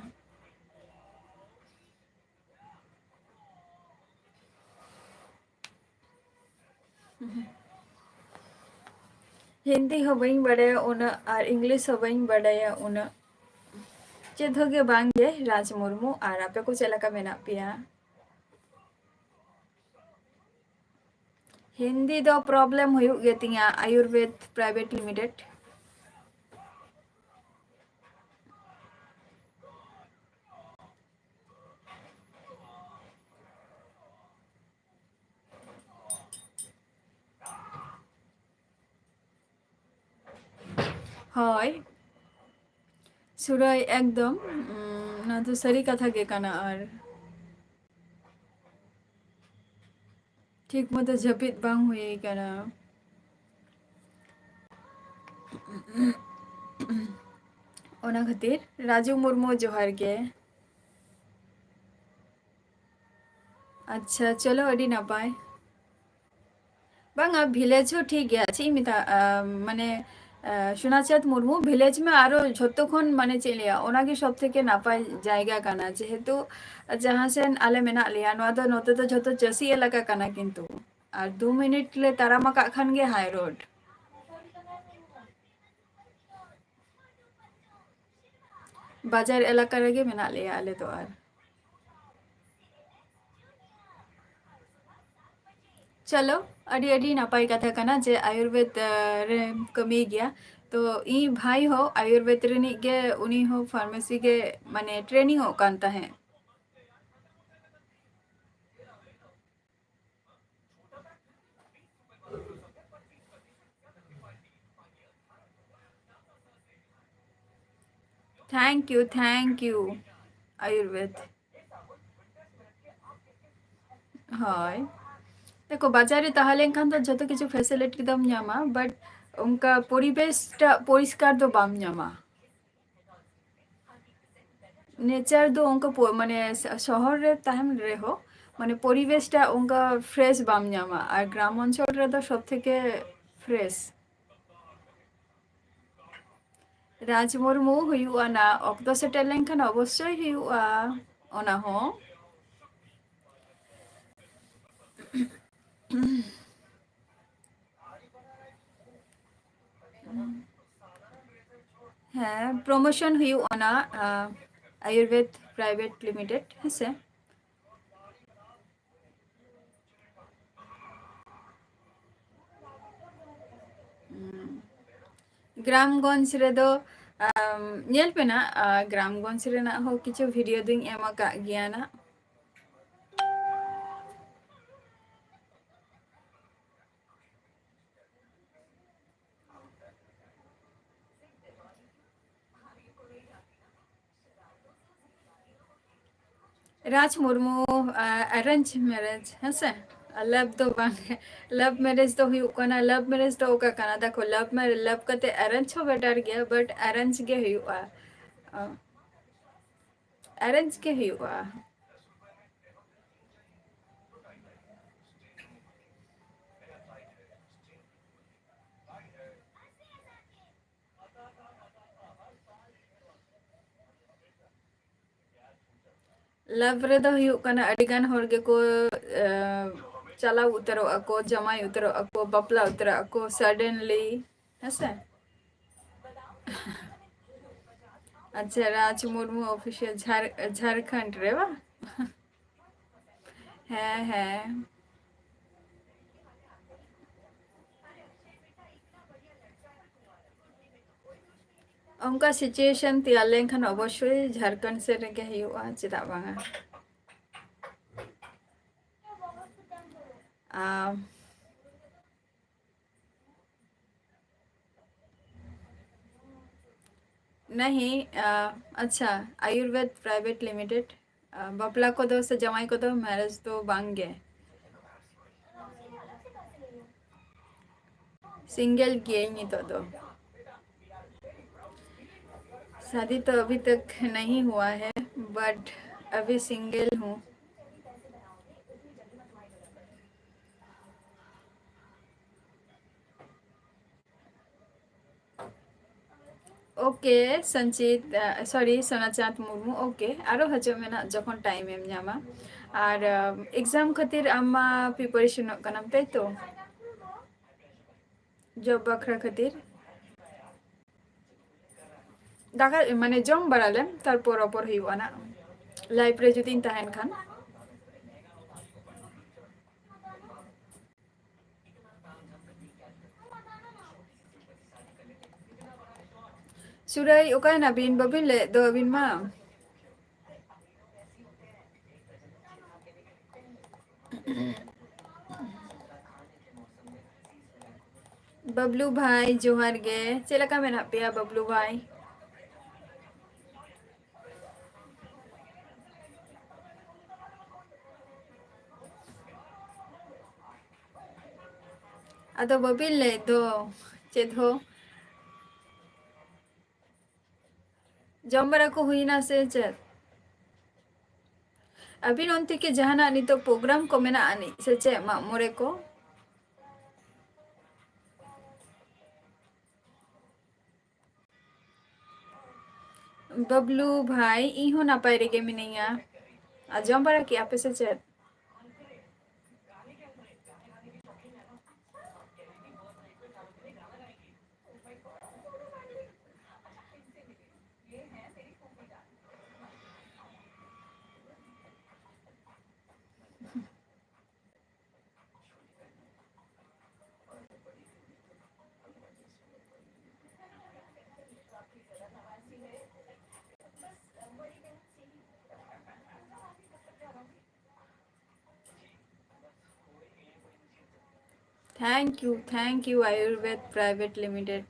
ᱦᱤᱱᱫᱤ ᱦᱚᱸ ᱵᱟᱹᱧ ᱵᱟᱰᱟᱭᱟ ᱩᱱᱟᱹᱜ, ᱟᱨ ᱤᱝᱞᱤᱥ ᱦᱚᱸ ᱵᱟᱹᱧ ᱵᱟᱰᱟᱭᱟ ᱩᱱᱟᱹᱜ, ᱪᱮᱫ ᱦᱚᱸ ᱜᱮ ᱵᱟᱝ ᱜᱮ᱾ ᱨᱟᱡᱽ ᱢᱩᱨᱢᱩ, ᱟᱨ ᱟᱯᱮ ᱠᱚ ᱪᱮᱫ ᱞᱮᱠᱟ ᱢᱮᱱᱟᱜ ᱯᱮᱭᱟ? ᱦᱤᱱᱫᱤ ᱫᱚ ᱯᱨᱚᱵᱞᱮᱢ ᱦᱩᱭᱩᱜ ᱜᱮ ᱛᱤᱧᱟ, ᱟᱭᱩᱨᱵᱮᱫ ᱯᱨᱟᱭᱵᱷᱮᱴ ᱞᱤᱢᱤᱴᱮᱰ᱾ ᱦᱳᱭ, ᱥᱩᱨᱟᱹᱭ, ᱮᱠᱫᱚᱢ, ᱩᱸ, ᱱᱚᱣᱟ ᱫᱚ ᱥᱟᱹᱨᱤ ᱠᱟᱛᱷᱟ ᱜᱮ ᱠᱟᱱᱟ᱾ ᱟᱨ ᱴᱷᱤᱠ ᱢᱚᱛᱚ ᱡᱟᱹᱯᱤᱫ ᱵᱟᱝ ᱦᱩᱭ ᱠᱟᱱᱟ᱾ ᱚᱱᱟ ᱠᱷᱟᱹᱛᱤᱨ ᱨᱟᱡᱩ ᱢᱩᱨᱢᱩ, ᱡᱚᱦᱟᱨ ᱜᱮ᱾ ᱟᱪᱪᱷᱟ, ᱪᱚᱞᱚ, ᱟᱹᱰᱤ ᱱᱟᱯᱟᱭ᱾ ᱵᱟᱝᱟ, ᱵᱷᱤᱞᱮᱡᱽ ᱦᱚᱸ ᱴᱷᱤᱠ ᱜᱮᱭᱟ᱾ ᱪᱮᱫ ᱤᱧ ᱢᱮᱛᱟ, ᱟᱢ, ᱢᱟᱱᱮ, ᱟᱸ, ᱥᱳᱱᱟᱪᱟᱸᱫᱽ ᱢᱩᱨᱢᱩ, ᱵᱷᱤᱞᱮᱡᱽ ᱢᱟ ᱟᱨᱚ ᱡᱷᱚᱛᱚ ᱠᱷᱚᱱ, ᱢᱟᱱᱮ, ᱪᱮᱫ ᱤᱧ ᱞᱟᱹᱭᱟ, ᱚᱱᱟᱜᱮ ᱥᱚᱵ ᱛᱷᱮᱠᱮ ᱱᱟᱯᱟᱭ ᱡᱟᱭᱜᱟ ᱠᱟᱱᱟ, ᱡᱮᱦᱮᱛᱩ ᱡᱟᱦᱟᱸ ᱥᱮᱱ ᱟᱞᱮ ᱢᱮᱱᱟᱜ ᱞᱮᱭᱟ, ᱱᱚᱣᱟ ᱫᱚ, ᱱᱚᱛᱮ ᱫᱚ ᱡᱷᱚᱛᱚ ᱪᱟᱹᱥᱤ ᱮᱞᱟᱠᱟ ᱠᱟᱱᱟ, ᱠᱤᱱᱛᱩ ᱟᱨ ᱫᱩ ᱢᱤᱱᱤᱴ ᱞᱮ ᱛᱟᱲᱟᱢ ᱟᱠᱟᱫ ᱠᱷᱟᱱ ᱜᱮ ᱦᱟᱭ ᱨᱳᱰ᱾ ᱵᱟᱡᱟᱨ ᱮᱞᱟᱠᱟ ᱨᱮᱜᱮ ᱢᱮᱱᱟᱜ ᱞᱮᱭᱟ ᱟᱞᱮ ᱫᱚ᱾ ᱟᱨ ᱪᱚᱞᱚ, ᱟᱹᱰᱤ, ᱟᱹᱰᱤ ᱱᱟᱯᱟᱭ ᱠᱟᱛᱷᱟ ᱠᱟᱱᱟ ᱡᱮ ᱟᱭᱩᱨᱵᱮᱫ, ᱟᱸ, ᱨᱮᱢ ᱠᱟᱹᱢᱤᱭ ᱜᱮᱭᱟ᱾ ᱛᱚ ᱤᱧ ᱵᱷᱟᱭ ᱦᱚᱸ ᱟᱭᱩᱨᱵᱮᱫ ᱨᱤᱱᱤᱡ ᱜᱮ, ᱩᱱᱤ ᱦᱚᱸ ᱯᱷᱟᱨᱢᱮᱥᱤ ᱜᱮ, ᱢᱟᱱᱮ, ᱴᱨᱮᱱᱤᱝ ᱚᱜ ᱠᱟᱱ ᱛᱟᱦᱮᱸᱫ᱾ Thank you, thank you, Ayurveda. ᱦᱳᱭ, ᱫᱮᱠᱷᱚ, ᱵᱟᱡᱟᱨ ᱨᱮ ᱛᱟᱦᱮᱸ ᱞᱮᱱᱠᱷᱟᱱ ᱫᱚ ᱡᱚᱛᱚ ᱠᱤᱪᱷᱩ ᱯᱷᱮᱥᱤᱞᱤᱴᱤ ᱫᱚᱢ ᱧᱟᱢᱟ, ᱵᱟᱴ ᱚᱱᱠᱟ ᱯᱚᱨᱤᱵᱮᱥ ᱴᱟᱜ ᱯᱚᱨᱤᱥᱠᱟᱨ ᱫᱚ ᱵᱟᱢ ᱧᱟᱢᱟ᱾ ᱱᱮᱪᱟᱨ ᱫᱚ ᱚᱱᱠᱟ ᱯᱚ-, ᱢᱟᱱᱮ ᱥ-, ᱥᱚᱦᱚᱨ ᱨᱮ ᱛᱟᱦᱮᱱ ᱨᱮᱦᱚᱸ, ᱢᱟᱱᱮ, ᱯᱚᱨᱤᱵᱮᱥ ᱴᱟᱜ ᱚᱱᱠᱟ ᱯᱷᱨᱮᱥ ᱵᱟᱢ ᱧᱟᱢᱟ, ᱟᱨ ᱜᱨᱟᱢ ᱚᱧᱪᱚᱞ ᱨᱮᱫᱚ ᱥᱚᱵ ᱛᱷᱮᱠᱮ ᱯᱷᱨᱮᱥ᱾ ᱨᱟᱡᱽ ᱢᱩᱨᱢᱩ ᱦᱩᱭᱩᱜᱼᱟ ᱱᱟ, ᱚᱠᱛᱚ ᱥᱮᱴᱮᱨ ᱞᱮᱱᱠᱷᱟᱱ ᱚᱵᱚᱥᱥᱳᱭ ᱦᱩᱭᱩᱜᱼᱟ ᱚᱱᱟ ᱦᱚᱸ᱾ ᱦᱮᱸ, ᱯᱨᱚᱢᱳᱥᱚᱱ ᱦᱩᱭᱩᱜ ᱚᱱᱟ, ᱟᱸ, ᱟᱭᱩᱨᱵᱮᱫ ᱯᱨᱟᱭᱵᱷᱮᱴ ᱞᱤᱢᱤᱴᱮᱰ, ᱦᱮᱸᱥᱮ? ᱦᱩᱸ᱾ ᱜᱨᱟᱢᱜᱚᱸᱡᱽ ᱨᱮᱫᱚ, ᱟᱢ, ᱧᱮᱞ ᱯᱮ ᱱᱟᱜ, ᱟ, ᱜᱨᱟᱢᱜᱚᱸᱡᱽ ᱨᱮᱱᱟᱜ ᱦᱚᱸ ᱠᱤᱪᱷᱩ ᱵᱷᱤᱰᱤᱭᱳ ᱫᱩᱧ ᱮᱢ ᱟᱠᱟᱫ ᱜᱮᱭᱟ ᱱᱟᱜ᱾ ᱨᱟᱡᱽ ᱢᱩᱨᱢᱩ, ᱟ, arrange marriage, ᱦᱮᱸᱥᱮ? ᱞᱟᱵᱷ ᱫᱚ ᱵᱟᱝ, ᱞᱟᱵᱷ ᱢᱮᱨᱮᱡᱽ ᱫᱚ ᱦᱩᱭᱩᱜ ᱠᱟᱱᱟ, ᱞᱟᱵᱷ ᱢᱮᱨᱮᱡᱽ ᱫᱚ ᱚᱠᱟ ᱠᱟᱱᱟ? ᱫᱮᱠᱷᱚ, ᱞᱟᱵᱷ ᱢᱮᱨᱮᱡᱽ, ᱞᱟᱵᱷ ᱠᱟᱛᱮ ᱮᱨᱮᱧᱡᱽ ᱦᱚᱸ ᱵᱮᱴᱟᱨ ᱜᱮᱭᱟ, ᱵᱟᱴ ᱮᱨᱮᱧᱡᱽ ᱜᱮ ᱦᱩᱭᱩᱜᱼᱟ᱾ ᱮᱨᱮᱧᱡᱽ ᱜᱮ ᱦᱩᱭᱩᱜᱼᱟ᱾ ᱞᱟᱵᱷ ᱨᱮᱫᱚ ᱦᱩᱭᱩᱜ ᱠᱟᱱᱟ, ᱟᱹᱰᱤ ᱜᱟᱱ ᱦᱚᱲ ᱜᱮᱠᱚ, ᱮ, ᱪᱟᱞᱟᱣ ᱩᱛᱟᱹᱨᱚᱜ ᱟᱠᱚ, ᱡᱟᱶᱟᱭ ᱩᱛᱟᱹᱨᱚᱜ ᱟᱠᱚ, ᱵᱟᱯᱞᱟ ᱩᱛᱟᱹᱨᱚᱜ ᱟᱠᱚ suddenly, ᱦᱮᱸᱥᱮ? ᱟᱪᱪᱷᱟ, ᱨᱟᱡᱽ ᱢᱩᱨᱢᱩ ᱚᱯᱷᱤᱥᱤᱭᱟᱞ ᱡᱷᱟᱲ-, ᱡᱷᱟᱲᱠᱷᱚᱸᱰ ᱨᱮ ᱵᱟᱝ? ᱦᱮᱸ, ᱦᱮᱸ᱾ ᱚᱱᱠᱟ situation ᱛᱮᱭᱟᱨ ᱞᱮᱱᱠᱷᱟᱱ ᱚᱵᱚᱥᱥᱳᱭ ᱡᱷᱟᱲᱠᱷᱚᱸᱰ ᱥᱮᱫ ᱨᱮᱜᱮ ᱦᱩᱭᱩᱜᱼᱟ, ᱪᱮᱫᱟᱜ ᱵᱟᱝᱟ? ᱟᱢ, नहीं, ᱟ, ᱟᱪᱪᱷᱟ, ᱟᱭᱩᱨᱵᱮᱫ ᱯᱨᱟᱭᱵᱷᱮᱴ ᱞᱤᱢᱤᱴᱮᱰ, ᱟ, ᱵᱟᱯᱞᱟ ᱠᱚᱫᱚ ᱥᱮ ᱡᱟᱶᱟᱭ ᱠᱚᱫᱚ, ᱢᱮᱨᱮᱡᱽ ᱫᱚ ᱵᱟᱝ ᱜᱮ᱾ ᱥᱤᱝᱜᱮᱞ ᱜᱤᱭᱟᱹᱧ ᱱᱤᱛᱚᱜ ᱫᱚ᱾ शादी तो अभी तक नहीं हुआ है, but अभी सिंगल हूँ। OK, ᱥᱚᱧᱪᱤᱛ, ᱟ, sorry, ᱥᱳᱱᱟᱪᱟᱸᱫᱽ ᱢᱩᱨᱢᱩ, OK, ᱟᱨᱚ ᱦᱤᱡᱩᱜ ᱢᱮ ᱱᱟᱜ ᱡᱚᱠᱷᱚᱱ time ᱮᱢ ᱧᱟᱢᱟ᱾ ᱟᱨ, ᱟ, exam ᱠᱷᱟᱹᱛᱤᱨ ᱟᱢ ᱢᱟ preparation ᱚᱜ ᱠᱟᱱᱟᱢ, ᱛᱟᱭ ᱛᱚ? Job ᱵᱟᱠᱷᱨᱟ ᱠᱷᱟᱹᱛᱤᱨ᱾ ᱫᱟᱠᱟ, ᱢᱟᱱᱮ, ᱡᱚᱢ ᱵᱟᱲᱟ ᱞᱮᱢ, ᱛᱟᱨᱯᱚᱨ ᱨᱚᱯᱚᱲ ᱦᱩᱭᱩᱜᱼᱟ ᱱᱟᱜ, live ᱨᱮ ᱡᱩᱫᱤᱧ ᱛᱟᱦᱮᱱ ᱠᱷᱟᱱ᱾ ᱥᱩᱨᱟᱹᱭ, ᱚᱠᱟᱭ ᱱᱟᱵᱤᱱ? ᱵᱟᱵᱤᱱ ᱞᱟᱹᱭᱮᱫ ᱫᱚ ᱟᱹᱵᱤᱱ ᱢᱟ᱾ ᱵᱟᱵᱞᱩ ᱵᱷᱟᱭ, ᱡᱚᱦᱟᱨ ᱜᱮ᱾ ᱪᱮᱫ ᱞᱮᱠᱟ ᱢᱮᱱᱟᱜ ᱯᱮᱭᱟ, ᱵᱟᱵᱞᱩ ᱵᱷᱟᱭ? ᱟᱫᱚ ᱵᱟᱹᱵᱤᱱ ᱞᱟᱹᱭ ᱫᱚ ᱪᱮᱫ ᱦᱚᱸ? ᱡᱚᱢ ᱵᱟᱲᱟ ᱠᱚ ᱦᱩᱭᱱᱟ ᱥᱮ ᱪᱮᱫ? ᱟᱹᱵᱤᱱ ᱚᱱᱛᱮ ᱠᱤ ᱡᱟᱦᱟᱱᱟᱜ ᱱᱤᱛᱚᱜ program ᱠᱚ ᱢᱮᱱᱟᱜ ᱟᱹᱱᱤᱡ ᱥᱮ ᱪᱮᱫ, ᱢᱟᱜ ᱢᱚᱬᱮ ᱠᱚ? ᱵᱟᱵᱞᱩ ᱵᱷᱟᱭ, ᱤᱧ ᱦᱚᱸ ᱱᱟᱯᱟᱭ ᱨᱮᱜᱮ ᱢᱤᱱᱟᱹᱧᱟ᱾ ᱟᱨ ᱡᱚᱢ ᱵᱟᱲᱟ ᱠᱮᱜᱼᱟ ᱯᱮ ᱥᱮ ᱪᱮᱫ? Thank you, thank you, Ayurved Private Limited.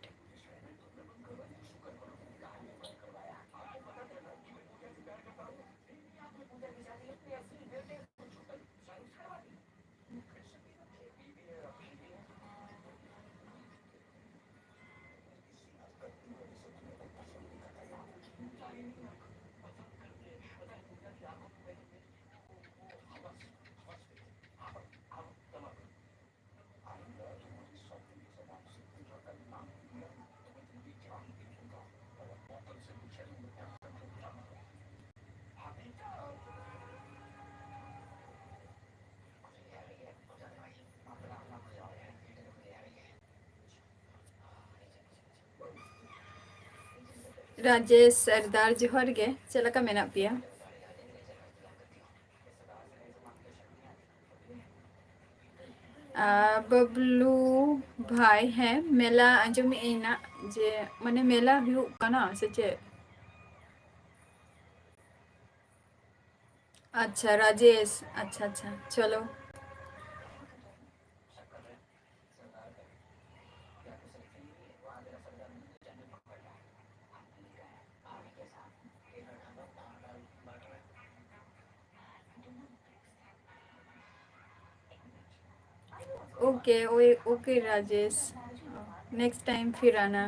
Rajesh ᱥᱚᱨᱫᱟᱨ, ᱡᱚᱦᱟᱨ ᱜᱮ, ᱪᱮᱫ ᱞᱮᱠᱟ ᱢᱮᱱᱟᱜ ᱯᱮᱭᱟ? ᱟᱨ ᱵᱟᱵᱞᱩ ᱵᱷᱟᱭ, ᱦᱮᱸ, ᱢᱮᱞᱟ ᱟᱸᱡᱚᱢᱮᱫ ᱟᱹᱧ ᱱᱟᱜ, ᱡᱮ ᱢᱟᱱᱮ ᱢᱮᱞᱟ ᱦᱩᱭᱩᱜ ᱠᱟᱱᱟ ᱥᱮ ᱪᱮᱫ? ᱟᱪᱪᱷᱟ, ᱨᱟᱡᱮᱥ, ᱟᱪᱪᱷᱟ, ᱟᱪᱪᱷᱟ, ᱪᱚᱞᱚ᱾ ओके, ओए, ओके राजेश, नेक्स्ट टाइम फिर आना।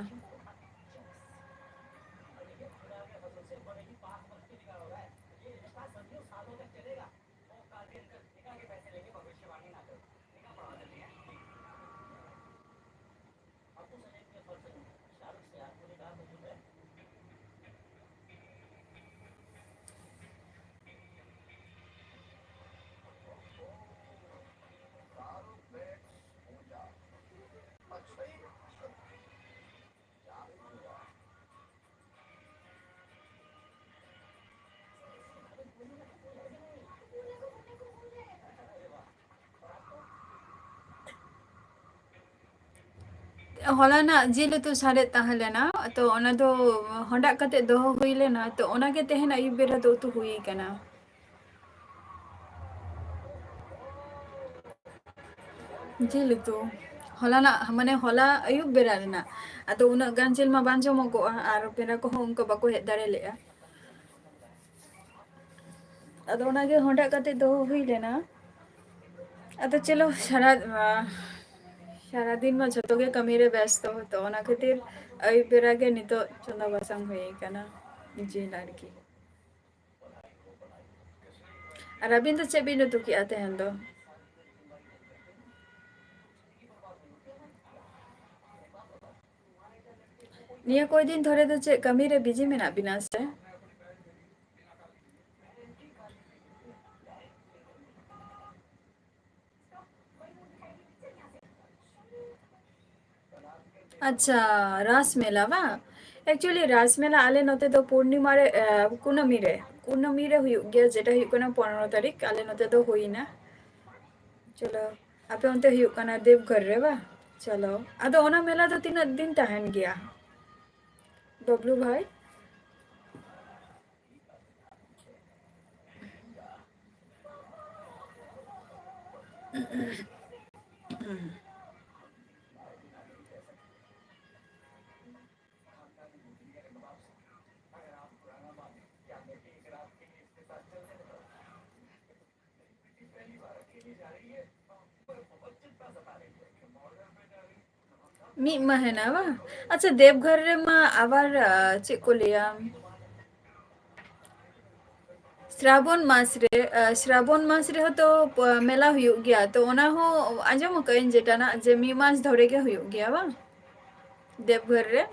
ᱦᱚᱞᱟᱱᱟᱜ ᱡᱤᱞ ᱩᱛᱩ ᱥᱟᱨᱮᱡ ᱛᱟᱦᱮᱸ ᱞᱮᱱᱟ, ᱛᱚ ᱚᱱᱟ ᱫᱚ ᱦᱚᱸᱰᱟᱜ ᱠᱟᱛᱮ ᱫᱚᱦᱚ ᱦᱩᱭ ᱞᱮᱱᱟ, ᱛᱚ ᱚᱱᱟᱜᱮ ᱛᱮᱦᱮᱧ ᱟᱹᱭᱩᱵ ᱵᱮᱲᱟ ᱫᱚ ᱩᱛᱩ ᱦᱩᱭ ᱠᱟᱱᱟ᱾ ᱡᱤᱞ ᱩᱛᱩ ᱦᱚᱞᱟᱱᱟᱜ, ᱢᱟᱱᱮ ᱦᱚᱞᱟ ᱟᱹᱭᱩᱵ ᱵᱮᱲᱟ ᱨᱮᱱᱟᱜ, ᱟᱫᱚ ᱩᱱᱟᱹᱜ ᱜᱟᱱ ᱡᱤᱞ ᱢᱟ ᱵᱟᱝ ᱡᱚᱢᱚᱜᱚᱜᱼᱟ, ᱟᱨ ᱯᱮᱲᱟ ᱠᱚᱦᱚᱸ ᱚᱱᱠᱟ ᱵᱟᱠᱚ ᱦᱮᱡ ᱫᱟᱲᱮ ᱞᱮᱫᱼᱟ᱾ ᱟᱫᱚ ᱚᱱᱟᱜᱮ ᱦᱚᱸᱰᱟᱜ ᱠᱟᱛᱮ ᱫᱚᱦᱚ ᱦᱩᱭ ᱞᱮᱱᱟ᱾ ᱟᱫᱚ ᱪᱚᱞᱚ, ᱥᱟᱨᱟ, ᱥᱟᱨᱟᱫᱤᱱ ᱢᱟ ᱡᱷᱚᱛᱚ ᱜᱮ ᱠᱟᱹᱢᱤ ᱨᱮ ᱵᱮᱥᱛᱚ, ᱛᱚ ᱚᱱᱟ ᱠᱷᱟᱹᱛᱤᱨ ᱟᱹᱭᱩᱵ ᱵᱮᱲᱟ ᱜᱮ ᱱᱤᱛᱚᱜ ᱪᱚᱸᱫᱟ ᱵᱟᱥᱟᱝ ᱦᱩᱭ ᱠᱟᱱᱟ, ᱡᱤᱞ ᱟᱨᱠᱤ᱾ ᱟᱨ ᱟᱹᱵᱤᱱ ᱫᱚ ᱪᱮᱫ ᱵᱤᱱ ᱩᱛᱩ ᱠᱮᱜᱼᱟ ᱛᱮᱦᱮᱧ ᱫᱚ? ᱱᱤᱭᱟᱹ ᱠᱚᱭ ᱫᱤᱱ ᱫᱷᱚᱨᱮ ᱫᱚ ᱪᱮᱫ ᱠᱟᱹᱢᱤ ᱨᱮ ᱵᱤᱡᱤ ᱢᱮᱱᱟᱜ ᱵᱤᱱᱟ ᱥᱮ? ᱟᱪᱪᱷᱟ, ᱨᱟᱥ ᱢᱮᱞᱟ ᱵᱟᱝ? Actually, ᱨᱟᱥ ᱢᱮᱞᱟ ᱟᱞᱮ ᱱᱚᱛᱮ ᱫᱚ ᱯᱩᱨᱱᱤᱢᱟ ᱨᱮ, ᱮ, ᱠᱩᱱᱟᱹᱢᱤ ᱨᱮ, ᱠᱩᱱᱟᱹᱢᱤ ᱨᱮ ᱦᱩᱭᱩᱜ ᱜᱮᱭᱟ, ᱡᱮᱴᱟ ᱦᱩᱭᱩᱜ ᱠᱟᱱᱟ ᱯᱚᱱᱨᱚ ᱛᱟᱹᱨᱤᱠᱷ, ᱟᱞᱮ ᱱᱚᱛᱮ ᱫᱚ ᱦᱩᱭᱱᱟ᱾ ᱪᱚᱞᱚ, ᱟᱯᱮ ᱚᱱᱛᱮ ᱦᱩᱭᱩᱜ ᱠᱟᱱᱟ ᱫᱮᱵᱽᱜᱷᱚᱨ ᱨᱮ ᱵᱟᱝ? ᱪᱚᱞᱚ, ᱟᱫᱚ ᱚᱱᱟ ᱢᱮᱞᱟ ᱫᱚ ᱛᱤᱱᱟᱹᱜ ᱫᱤᱱ ᱛᱟᱦᱮᱱ ᱜᱮᱭᱟ, ᱵᱟᱵᱞᱩ ᱵᱷᱟᱭ? ᱢᱤᱫ ᱢᱟᱹᱦᱱᱟᱹ ᱵᱟᱝ? ᱟᱪᱪᱷᱟ, ᱫᱮᱵᱜᱷᱚᱨ ᱨᱮᱢᱟ ᱟᱵᱟᱨ, ᱟ, ᱪᱮᱫ ᱠᱚ ᱞᱟᱹᱭᱟ, ᱥᱨᱟᱵᱚᱱ ᱢᱟᱥ ᱨᱮ, ᱟ, ᱥᱨᱟᱵᱚᱱ ᱢᱟᱥ ᱨᱮᱦᱚᱸ ᱛᱚ ᱯ-, ᱢᱮᱞᱟ ᱦᱩᱭᱩᱜ ᱜᱮᱭᱟ, ᱛᱚ ᱚᱱᱟ ᱦᱚᱸ ᱟᱸᱡᱚᱢ ᱟᱠᱟᱫᱟᱹᱧ ᱡᱮᱴᱟᱱᱟᱜ ᱡᱮ ᱢᱤᱫ ᱢᱟᱥ ᱫᱷᱚᱨᱮ ᱜᱮ ᱦᱩᱭᱩᱜ ᱜᱮᱭᱟ ᱵᱟᱝ, ᱫᱮᱵᱜᱷᱚᱨ ᱨᱮ᱾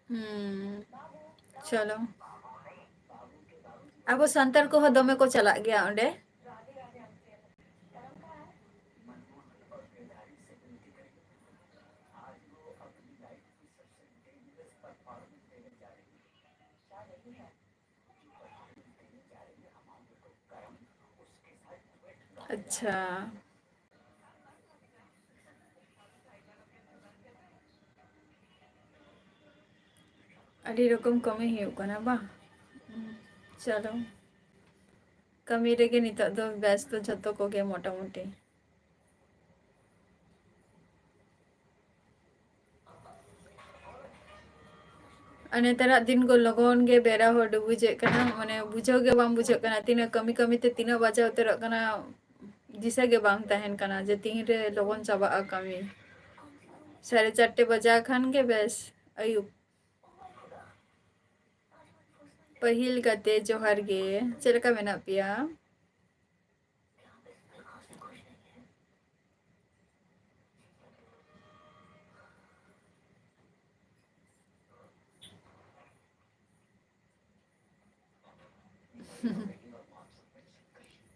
ᱦᱩᱸ, ᱪᱚᱞᱚ᱾ ᱟᱵᱚ ᱥᱟᱱᱛᱟᱲ ᱠᱚᱦᱚᱸ ᱫᱚᱢᱮ ᱠᱚ ᱪᱟᱞᱟᱜ ᱜᱮᱭᱟ ᱚᱸᱰᱮ᱾ ᱟᱪᱪᱷᱟ᱾ ᱟᱹᱰᱤ ᱨᱚᱠᱚᱢ ᱠᱟᱹᱢᱤ ᱦᱩᱭᱩᱜ ᱠᱟᱱᱟ ᱵᱟᱝ? ᱪᱚᱞᱚ, ᱠᱟᱹᱢᱤ ᱨᱮᱜᱮ ᱱᱤᱛᱚᱜ ᱫᱚ ᱵᱮᱥᱛᱚ ᱡᱷᱚᱛᱚ ᱠᱚᱜᱮ ᱢᱚᱴᱟᱢᱩᱴᱤ᱾ ᱟᱨ ᱱᱮᱛᱟᱨᱟᱜ ᱫᱤᱱ ᱠᱚ ᱞᱚᱜᱚᱱ ᱜᱮ ᱵᱮᱲᱟ ᱦᱚᱸ ᱰᱩᱵᱩᱡᱚᱜ ᱠᱟᱱᱟ, ᱢᱟᱱᱮ ᱵᱩᱡᱷᱟᱹᱣ ᱜᱮ ᱵᱟᱝ ᱵᱩᱡᱷᱟᱹᱜ ᱠᱟᱱᱟ ᱛᱤᱱᱟᱹᱜ ᱠᱟᱹᱢᱤ ᱠᱟᱹᱢᱤ ᱛᱮ ᱛᱤᱱᱟᱹᱜ ᱵᱟᱡᱟᱣ ᱩᱛᱟᱹᱨᱚᱜ ᱠᱟᱱᱟ, ᱫᱤᱥᱟᱹ ᱜᱮ ᱵᱟᱝ ᱛᱟᱦᱮᱱ ᱠᱟᱱᱟ ᱡᱮ ᱛᱤᱱᱨᱮ ᱞᱚᱜᱚᱱ ᱪᱟᱵᱟᱜᱼᱟ ᱠᱟᱹᱢᱤ᱾ ᱥᱟᱲᱮ ᱪᱟᱨᱴᱮ ᱵᱟᱡᱟᱣ ᱠᱷᱟᱱ ᱜᱮ ᱵᱮᱥ ᱟᱹᱭᱩᱵ᱾ ᱯᱟᱹᱦᱤᱞ ᱜᱟᱛᱮ ᱡᱚᱦᱟᱨ ᱜᱮ, ᱪᱮᱫ ᱞᱮᱠᱟ ᱢᱮᱱᱟᱜ ᱯᱮᱭᱟ?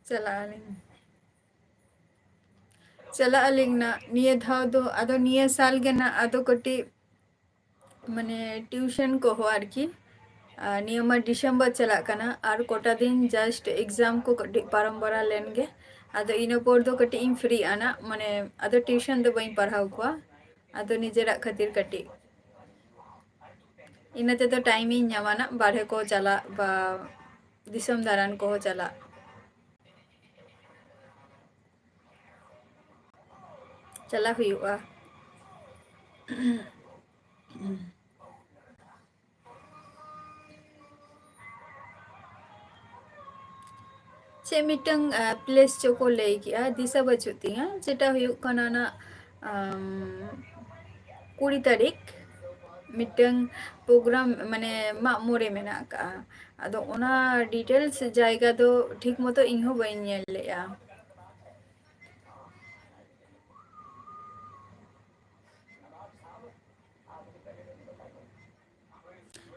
ᱪᱟᱞᱟᱜ ᱟᱹᱞᱤᱧ, ᱪᱟᱞᱟᱜ ᱟᱹᱞᱤᱧ ᱱᱟᱜ ᱱᱤᱭᱟᱹ ᱫᱷᱟᱣ ᱫᱚ, ᱟᱫᱚ ᱱᱤᱭᱟᱹ ᱥᱟᱞ ᱜᱮ ᱱᱟᱜ ᱟᱫᱚ ᱠᱟᱹᱴᱤᱡ ᱢᱟᱱᱮ ᱴᱤᱭᱩᱥᱚᱱ ᱠᱚᱦᱚᱸ ᱟᱨᱠᱤ᱾ ᱟᱨ ᱱᱤᱭᱟᱹ ᱢᱟ ᱰᱤᱥᱮᱢᱵᱚᱨ ᱪᱟᱞᱟᱜ ᱠᱟᱱᱟ, ᱟᱨ ᱠᱚᱴᱟ ᱫᱤᱱ just exam ᱠᱚ ᱠᱟᱹᱴᱤᱡ ᱯᱟᱨᱚᱢ ᱵᱟᱨᱟ ᱞᱮᱱ ᱜᱮ, ᱟᱫᱚ ᱤᱱᱟᱹ ᱯᱚᱨ ᱫᱚ ᱠᱟᱹᱴᱤᱡ ᱤᱧ ᱯᱷᱨᱤᱜᱼᱟ ᱱᱟᱜ, ᱢᱟᱱᱮ ᱟᱫᱚ ᱴᱤᱭᱩᱥᱚᱱ ᱫᱚ ᱵᱟᱹᱧ ᱯᱟᱲᱦᱟᱣ ᱠᱚᱣᱟ, ᱟᱫᱚ ᱱᱤᱡᱮᱨᱟᱜ ᱠᱷᱟᱹᱛᱤᱨ ᱠᱟᱹᱴᱤᱡ ᱤᱱᱟᱹ ᱛᱮᱫᱚ ᱴᱟᱭᱤᱢ ᱤᱧ ᱧᱟᱢᱟ ᱱᱟᱜ ᱵᱟᱨᱦᱮ ᱠᱚ ᱪᱟᱞᱟᱜ ᱵᱟ ᱫᱤᱥᱚᱢ ᱫᱟᱬᱟᱱ ᱠᱚᱦᱚᱸ ᱪᱟᱞᱟᱜ᱾ ᱪᱟᱞᱟᱜ ᱦᱩᱭᱩᱜᱼᱟ᱾ ᱪᱮᱫ ᱢᱤᱫᱴᱟᱝ, ᱟᱸ, place ᱪᱚ ᱠᱚ ᱞᱟᱹᱭ ᱠᱮᱜᱼᱟ, ᱫᱤᱥᱟᱹ ᱵᱟᱹᱪᱩᱜ ᱛᱤᱧᱟᱹ, ᱡᱮᱴᱟ ᱦᱩᱭᱩᱜ ᱠᱟᱱᱟ ᱱᱟᱜ, ᱟᱢ, ᱠᱩᱲᱤ ᱛᱟᱹᱨᱤᱠᱷ ᱢᱤᱫᱴᱟᱝ program, ᱢᱟᱱᱮ, ᱢᱟᱜ ᱢᱚᱬᱮ ᱢᱮᱱᱟᱜ ᱟᱠᱟᱜᱼᱟ᱾ ᱟᱫᱚ ᱚᱱᱟ details ᱡᱟᱭᱜᱟ ᱫᱚ ᱴᱷᱤᱠ ᱢᱚᱛᱚ ᱤᱧ ᱦᱚᱸ ᱵᱟᱹᱧ ᱧᱮᱞ ᱞᱮᱜᱼᱟ᱾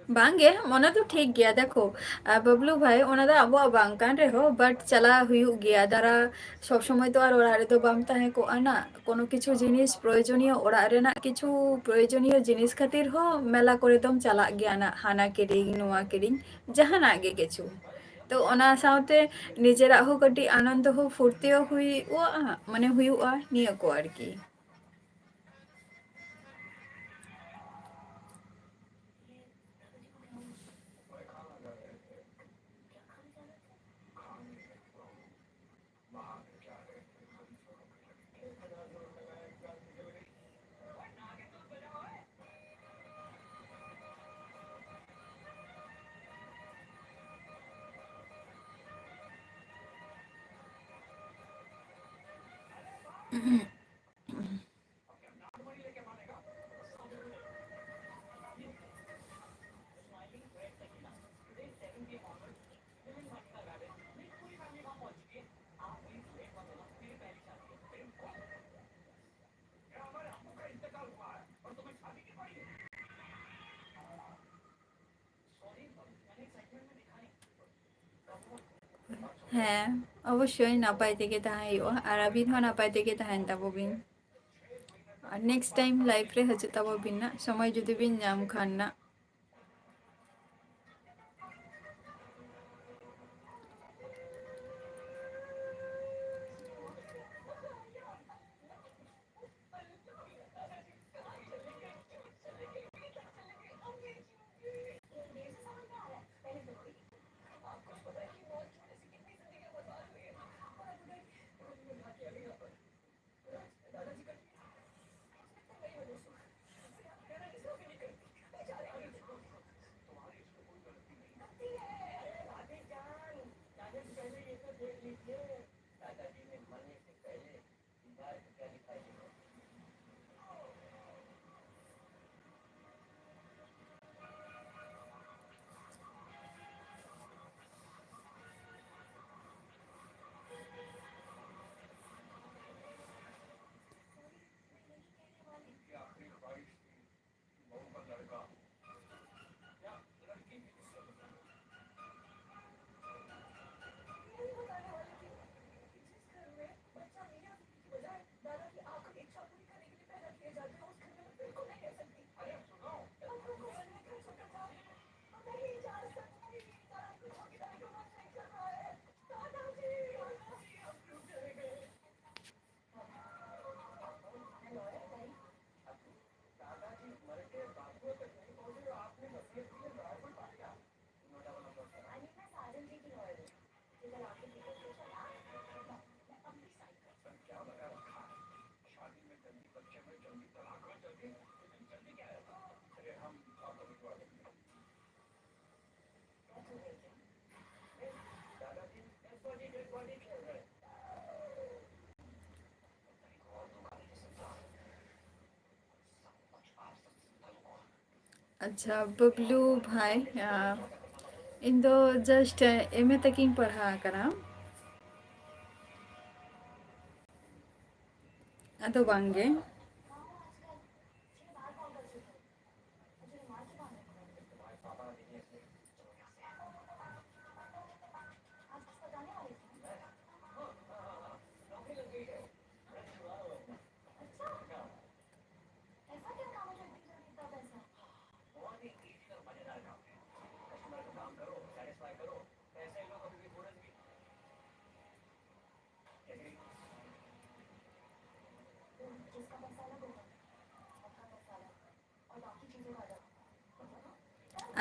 ᱵᱟᱝᱜᱮ, ᱚᱱᱟ ᱫᱚ ᱴᱷᱤᱠ ᱜᱮᱭᱟ᱾ ᱫᱮᱠᱷᱚ, ᱟᱨ ᱵᱟᱵᱞᱩ ᱵᱷᱟᱭ, ᱚᱱᱟ ᱫᱚ ᱟᱵᱚᱣᱟᱜ ᱵᱟᱝ ᱠᱟᱱ ᱨᱮᱦᱚᱸ, but ᱪᱟᱞᱟᱣ ᱦᱩᱭᱩᱜ ᱜᱮᱭᱟ᱾ ᱫᱟᱨᱟ ᱥᱚᱵ ᱥᱚᱢᱚᱭ ᱛᱚ ᱟᱨ ᱚᱲᱟᱜ ᱨᱮᱫᱚ ᱵᱟᱢ ᱛᱟᱦᱮᱸ ᱠᱚᱜᱼᱟ ᱱᱟ᱾ ᱠᱳᱱᱳ ᱠᱤᱪᱷᱩ ᱡᱤᱱᱤᱥ ᱯᱨᱚᱭᱳᱡᱚᱱᱤᱭᱚ, ᱚᱲᱟᱜ ᱨᱮᱱᱟᱜ ᱠᱤᱪᱷᱩ ᱯᱨᱚᱭᱳᱡᱚᱱᱤᱭᱚ ᱡᱤᱱᱤᱥ ᱠᱷᱟᱹᱛᱤᱨ ᱦᱚᱸ ᱢᱮᱞᱟ ᱠᱚᱨᱮ ᱫᱚᱢ ᱪᱟᱞᱟᱜ ᱜᱮᱭᱟ ᱱᱟ, ᱦᱟᱱᱟ ᱠᱤᱨᱤᱧ, ᱱᱚᱣᱟ ᱠᱤᱨᱤᱧ, ᱡᱟᱦᱟᱱᱟᱜ ᱜᱮ ᱠᱤᱪᱷᱩ᱾ ᱛᱚ ᱚᱱᱟ ᱥᱟᱶᱛᱮ ᱱᱤᱡᱮᱨᱟᱜ ᱦᱚᱸ ᱠᱟᱹᱴᱤᱡ ᱟᱱᱚᱱᱫᱚ ᱦᱚᱸ ᱯᱷᱩᱨᱛᱤ ᱦᱚᱸ ᱦᱩᱭᱩᱜᱼᱟ, ᱢᱟᱱᱮ ᱦᱩᱭᱩᱜᱼᱟ, ᱱᱤᱭᱟᱹ ᱠᱚ ᱟᱨᱠᱤ᱾ ᱦᱮᱸ, ᱚᱵᱚᱥᱥᱳᱭ ᱱᱟᱯᱟᱭ ᱛᱮᱜᱮ ᱛᱟᱦᱮᱸ ᱦᱩᱭᱩᱜᱼᱟ, ᱟᱨ ᱟᱹᱵᱤᱱ ᱦᱚᱸ ᱱᱟᱯᱟᱭ ᱛᱮᱜᱮ ᱛᱟᱦᱮᱱ ᱛᱟᱵᱚ ᱵᱤᱱ᱾ ᱟᱨ next time live ᱨᱮ ᱦᱤᱡᱩᱜ ᱛᱟᱵᱚ ᱵᱤᱱ ᱱᱟᱜ, ᱥᱚᱢᱚᱭ ᱡᱩᱫᱤ ᱵᱤᱱ ᱧᱟᱢ ᱠᱷᱟᱱ ᱱᱟᱜ᱾ ᱟᱪᱪᱷᱟ, ᱵᱟᱵᱞᱩ ᱵᱷᱟᱭ, ᱟᱸ, ᱤᱧ ᱫᱚ just M A ᱛᱮᱜᱤᱧ ᱯᱟᱲᱦᱟᱣ ᱟᱠᱟᱱᱟ᱾ ᱟᱫᱚ ᱵᱟᱝ ᱜᱮ᱾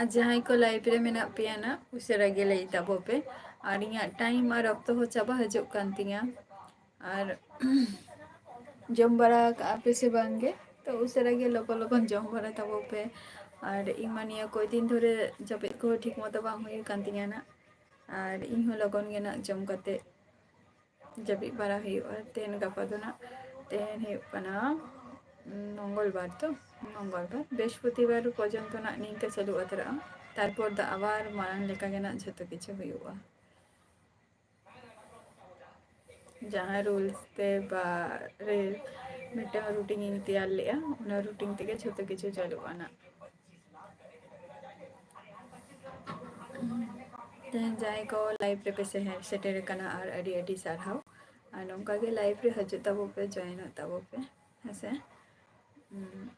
ᱟᱨ ᱡᱟᱦᱟᱸᱭ ᱠᱚ live ᱨᱮ ᱢᱮᱱᱟᱜ ᱯᱮᱭᱟ ᱱᱟᱜ, ᱩᱥᱟᱹᱨᱟ ᱜᱮ ᱞᱟᱹᱭ ᱛᱟᱵᱚ ᱯᱮ᱾ ᱟᱨ ᱤᱧᱟᱹᱜ time ᱟᱨ ᱚᱠᱛᱚ ᱦᱚᱸ ᱪᱟᱵᱟ ᱦᱤᱡᱩᱜ ᱠᱟᱱ ᱛᱤᱧᱟ᱾ ᱟᱨ ᱡᱚᱢ ᱵᱟᱲᱟ ᱠᱟᱜᱼᱟ ᱯᱮ ᱥᱮ ᱵᱟᱝ ᱜᱮ? ᱛᱚ ᱩᱥᱟᱹᱨᱟ ᱜᱮ ᱞᱚᱜᱚᱱ ᱞᱚᱜᱚᱱ ᱡᱚᱢ ᱵᱟᱲᱟ ᱛᱟᱵᱚ ᱯᱮ᱾ ᱟᱨ ᱤᱧ ᱢᱟ ᱱᱤᱭᱟᱹ ᱠᱚᱭ ᱫᱤᱱ ᱫᱷᱚᱨᱮ ᱡᱟᱹᱯᱤᱫ ᱠᱚᱦᱚᱸ ᱴᱷᱤᱠ ᱢᱚᱛᱚ ᱵᱟᱝ ᱦᱩᱭ ᱟᱠᱟᱱ ᱛᱤᱧᱟ ᱱᱟᱜ᱾ ᱟᱨ ᱤᱧ ᱦᱚᱸ ᱞᱚᱜᱚᱱ ᱜᱮ ᱱᱟᱜ ᱡᱚᱢ ᱠᱟᱛᱮ ᱡᱟᱹᱯᱤᱫ ᱵᱟᱲᱟ ᱦᱩᱭᱩᱜᱼᱟ᱾ ᱛᱮᱦᱮᱧ ᱜᱟᱯᱟ ᱫᱚ ᱱᱟᱜ, ᱛᱮᱦᱮᱧ ᱦᱩᱭᱩᱜ ᱠᱟᱱᱟ, ᱩᱸ, ᱢᱚᱝᱜᱚᱞ ᱵᱟᱨ ᱛᱚ, ᱢᱚᱝᱜᱚᱞ ᱵᱟᱨ, ᱵᱨᱤᱦᱚᱥᱯᱚᱛᱤᱵᱟᱨ ᱯᱚᱨᱡᱚᱱᱛᱚ ᱱᱟᱜ ᱱᱤᱝᱠᱟᱹ ᱪᱟᱹᱞᱩ ᱩᱛᱟᱹᱨᱚᱜᱼᱟ᱾ ᱛᱟᱨᱯᱚᱨ ᱫᱚ ᱟᱵᱟᱨ ᱢᱟᱲᱟᱝ ᱞᱮᱠᱟ ᱜᱮ ᱱᱟᱜ ᱡᱷᱚᱛᱚ ᱠᱤᱪᱷᱩ ᱦᱩᱭᱩᱜᱼᱟ᱾ ᱡᱟᱦᱟᱸ rules ᱛᱮ ᱵᱟ ᱨᱮ ᱢᱤᱫᱴᱟᱝ routine ᱤᱧ ᱛᱮᱭᱟᱨ ᱞᱮᱜᱼᱟ, ᱚᱱᱟ routine ᱛᱮᱜᱮ ᱡᱷᱚᱛᱚ ᱠᱤᱪᱷᱩ ᱪᱟᱹᱞᱩᱜᱼᱟ ᱱᱟᱜ᱾ ᱛᱮᱦᱮᱧ ᱡᱟᱦᱟᱸᱭ ᱠᱚ live ᱨᱮᱯᱮ ᱥᱮᱦᱮ-, ᱥᱮᱴᱮᱨ ᱟᱠᱟᱱᱟ, ᱟᱨ ᱟᱹᱰᱤ ᱟᱹᱰᱤ ᱥᱟᱨᱦᱟᱣ᱾ ᱟᱨ ᱱᱚᱝᱠᱟ ᱜᱮ live ᱨᱮ ᱦᱤᱡᱩᱜ ᱛᱟᱵᱚ ᱯᱮ, join ᱚᱜ ᱛᱟᱵᱚ ᱯᱮ, ᱦᱮᱸᱥᱮ? ᱦᱩᱸ᱾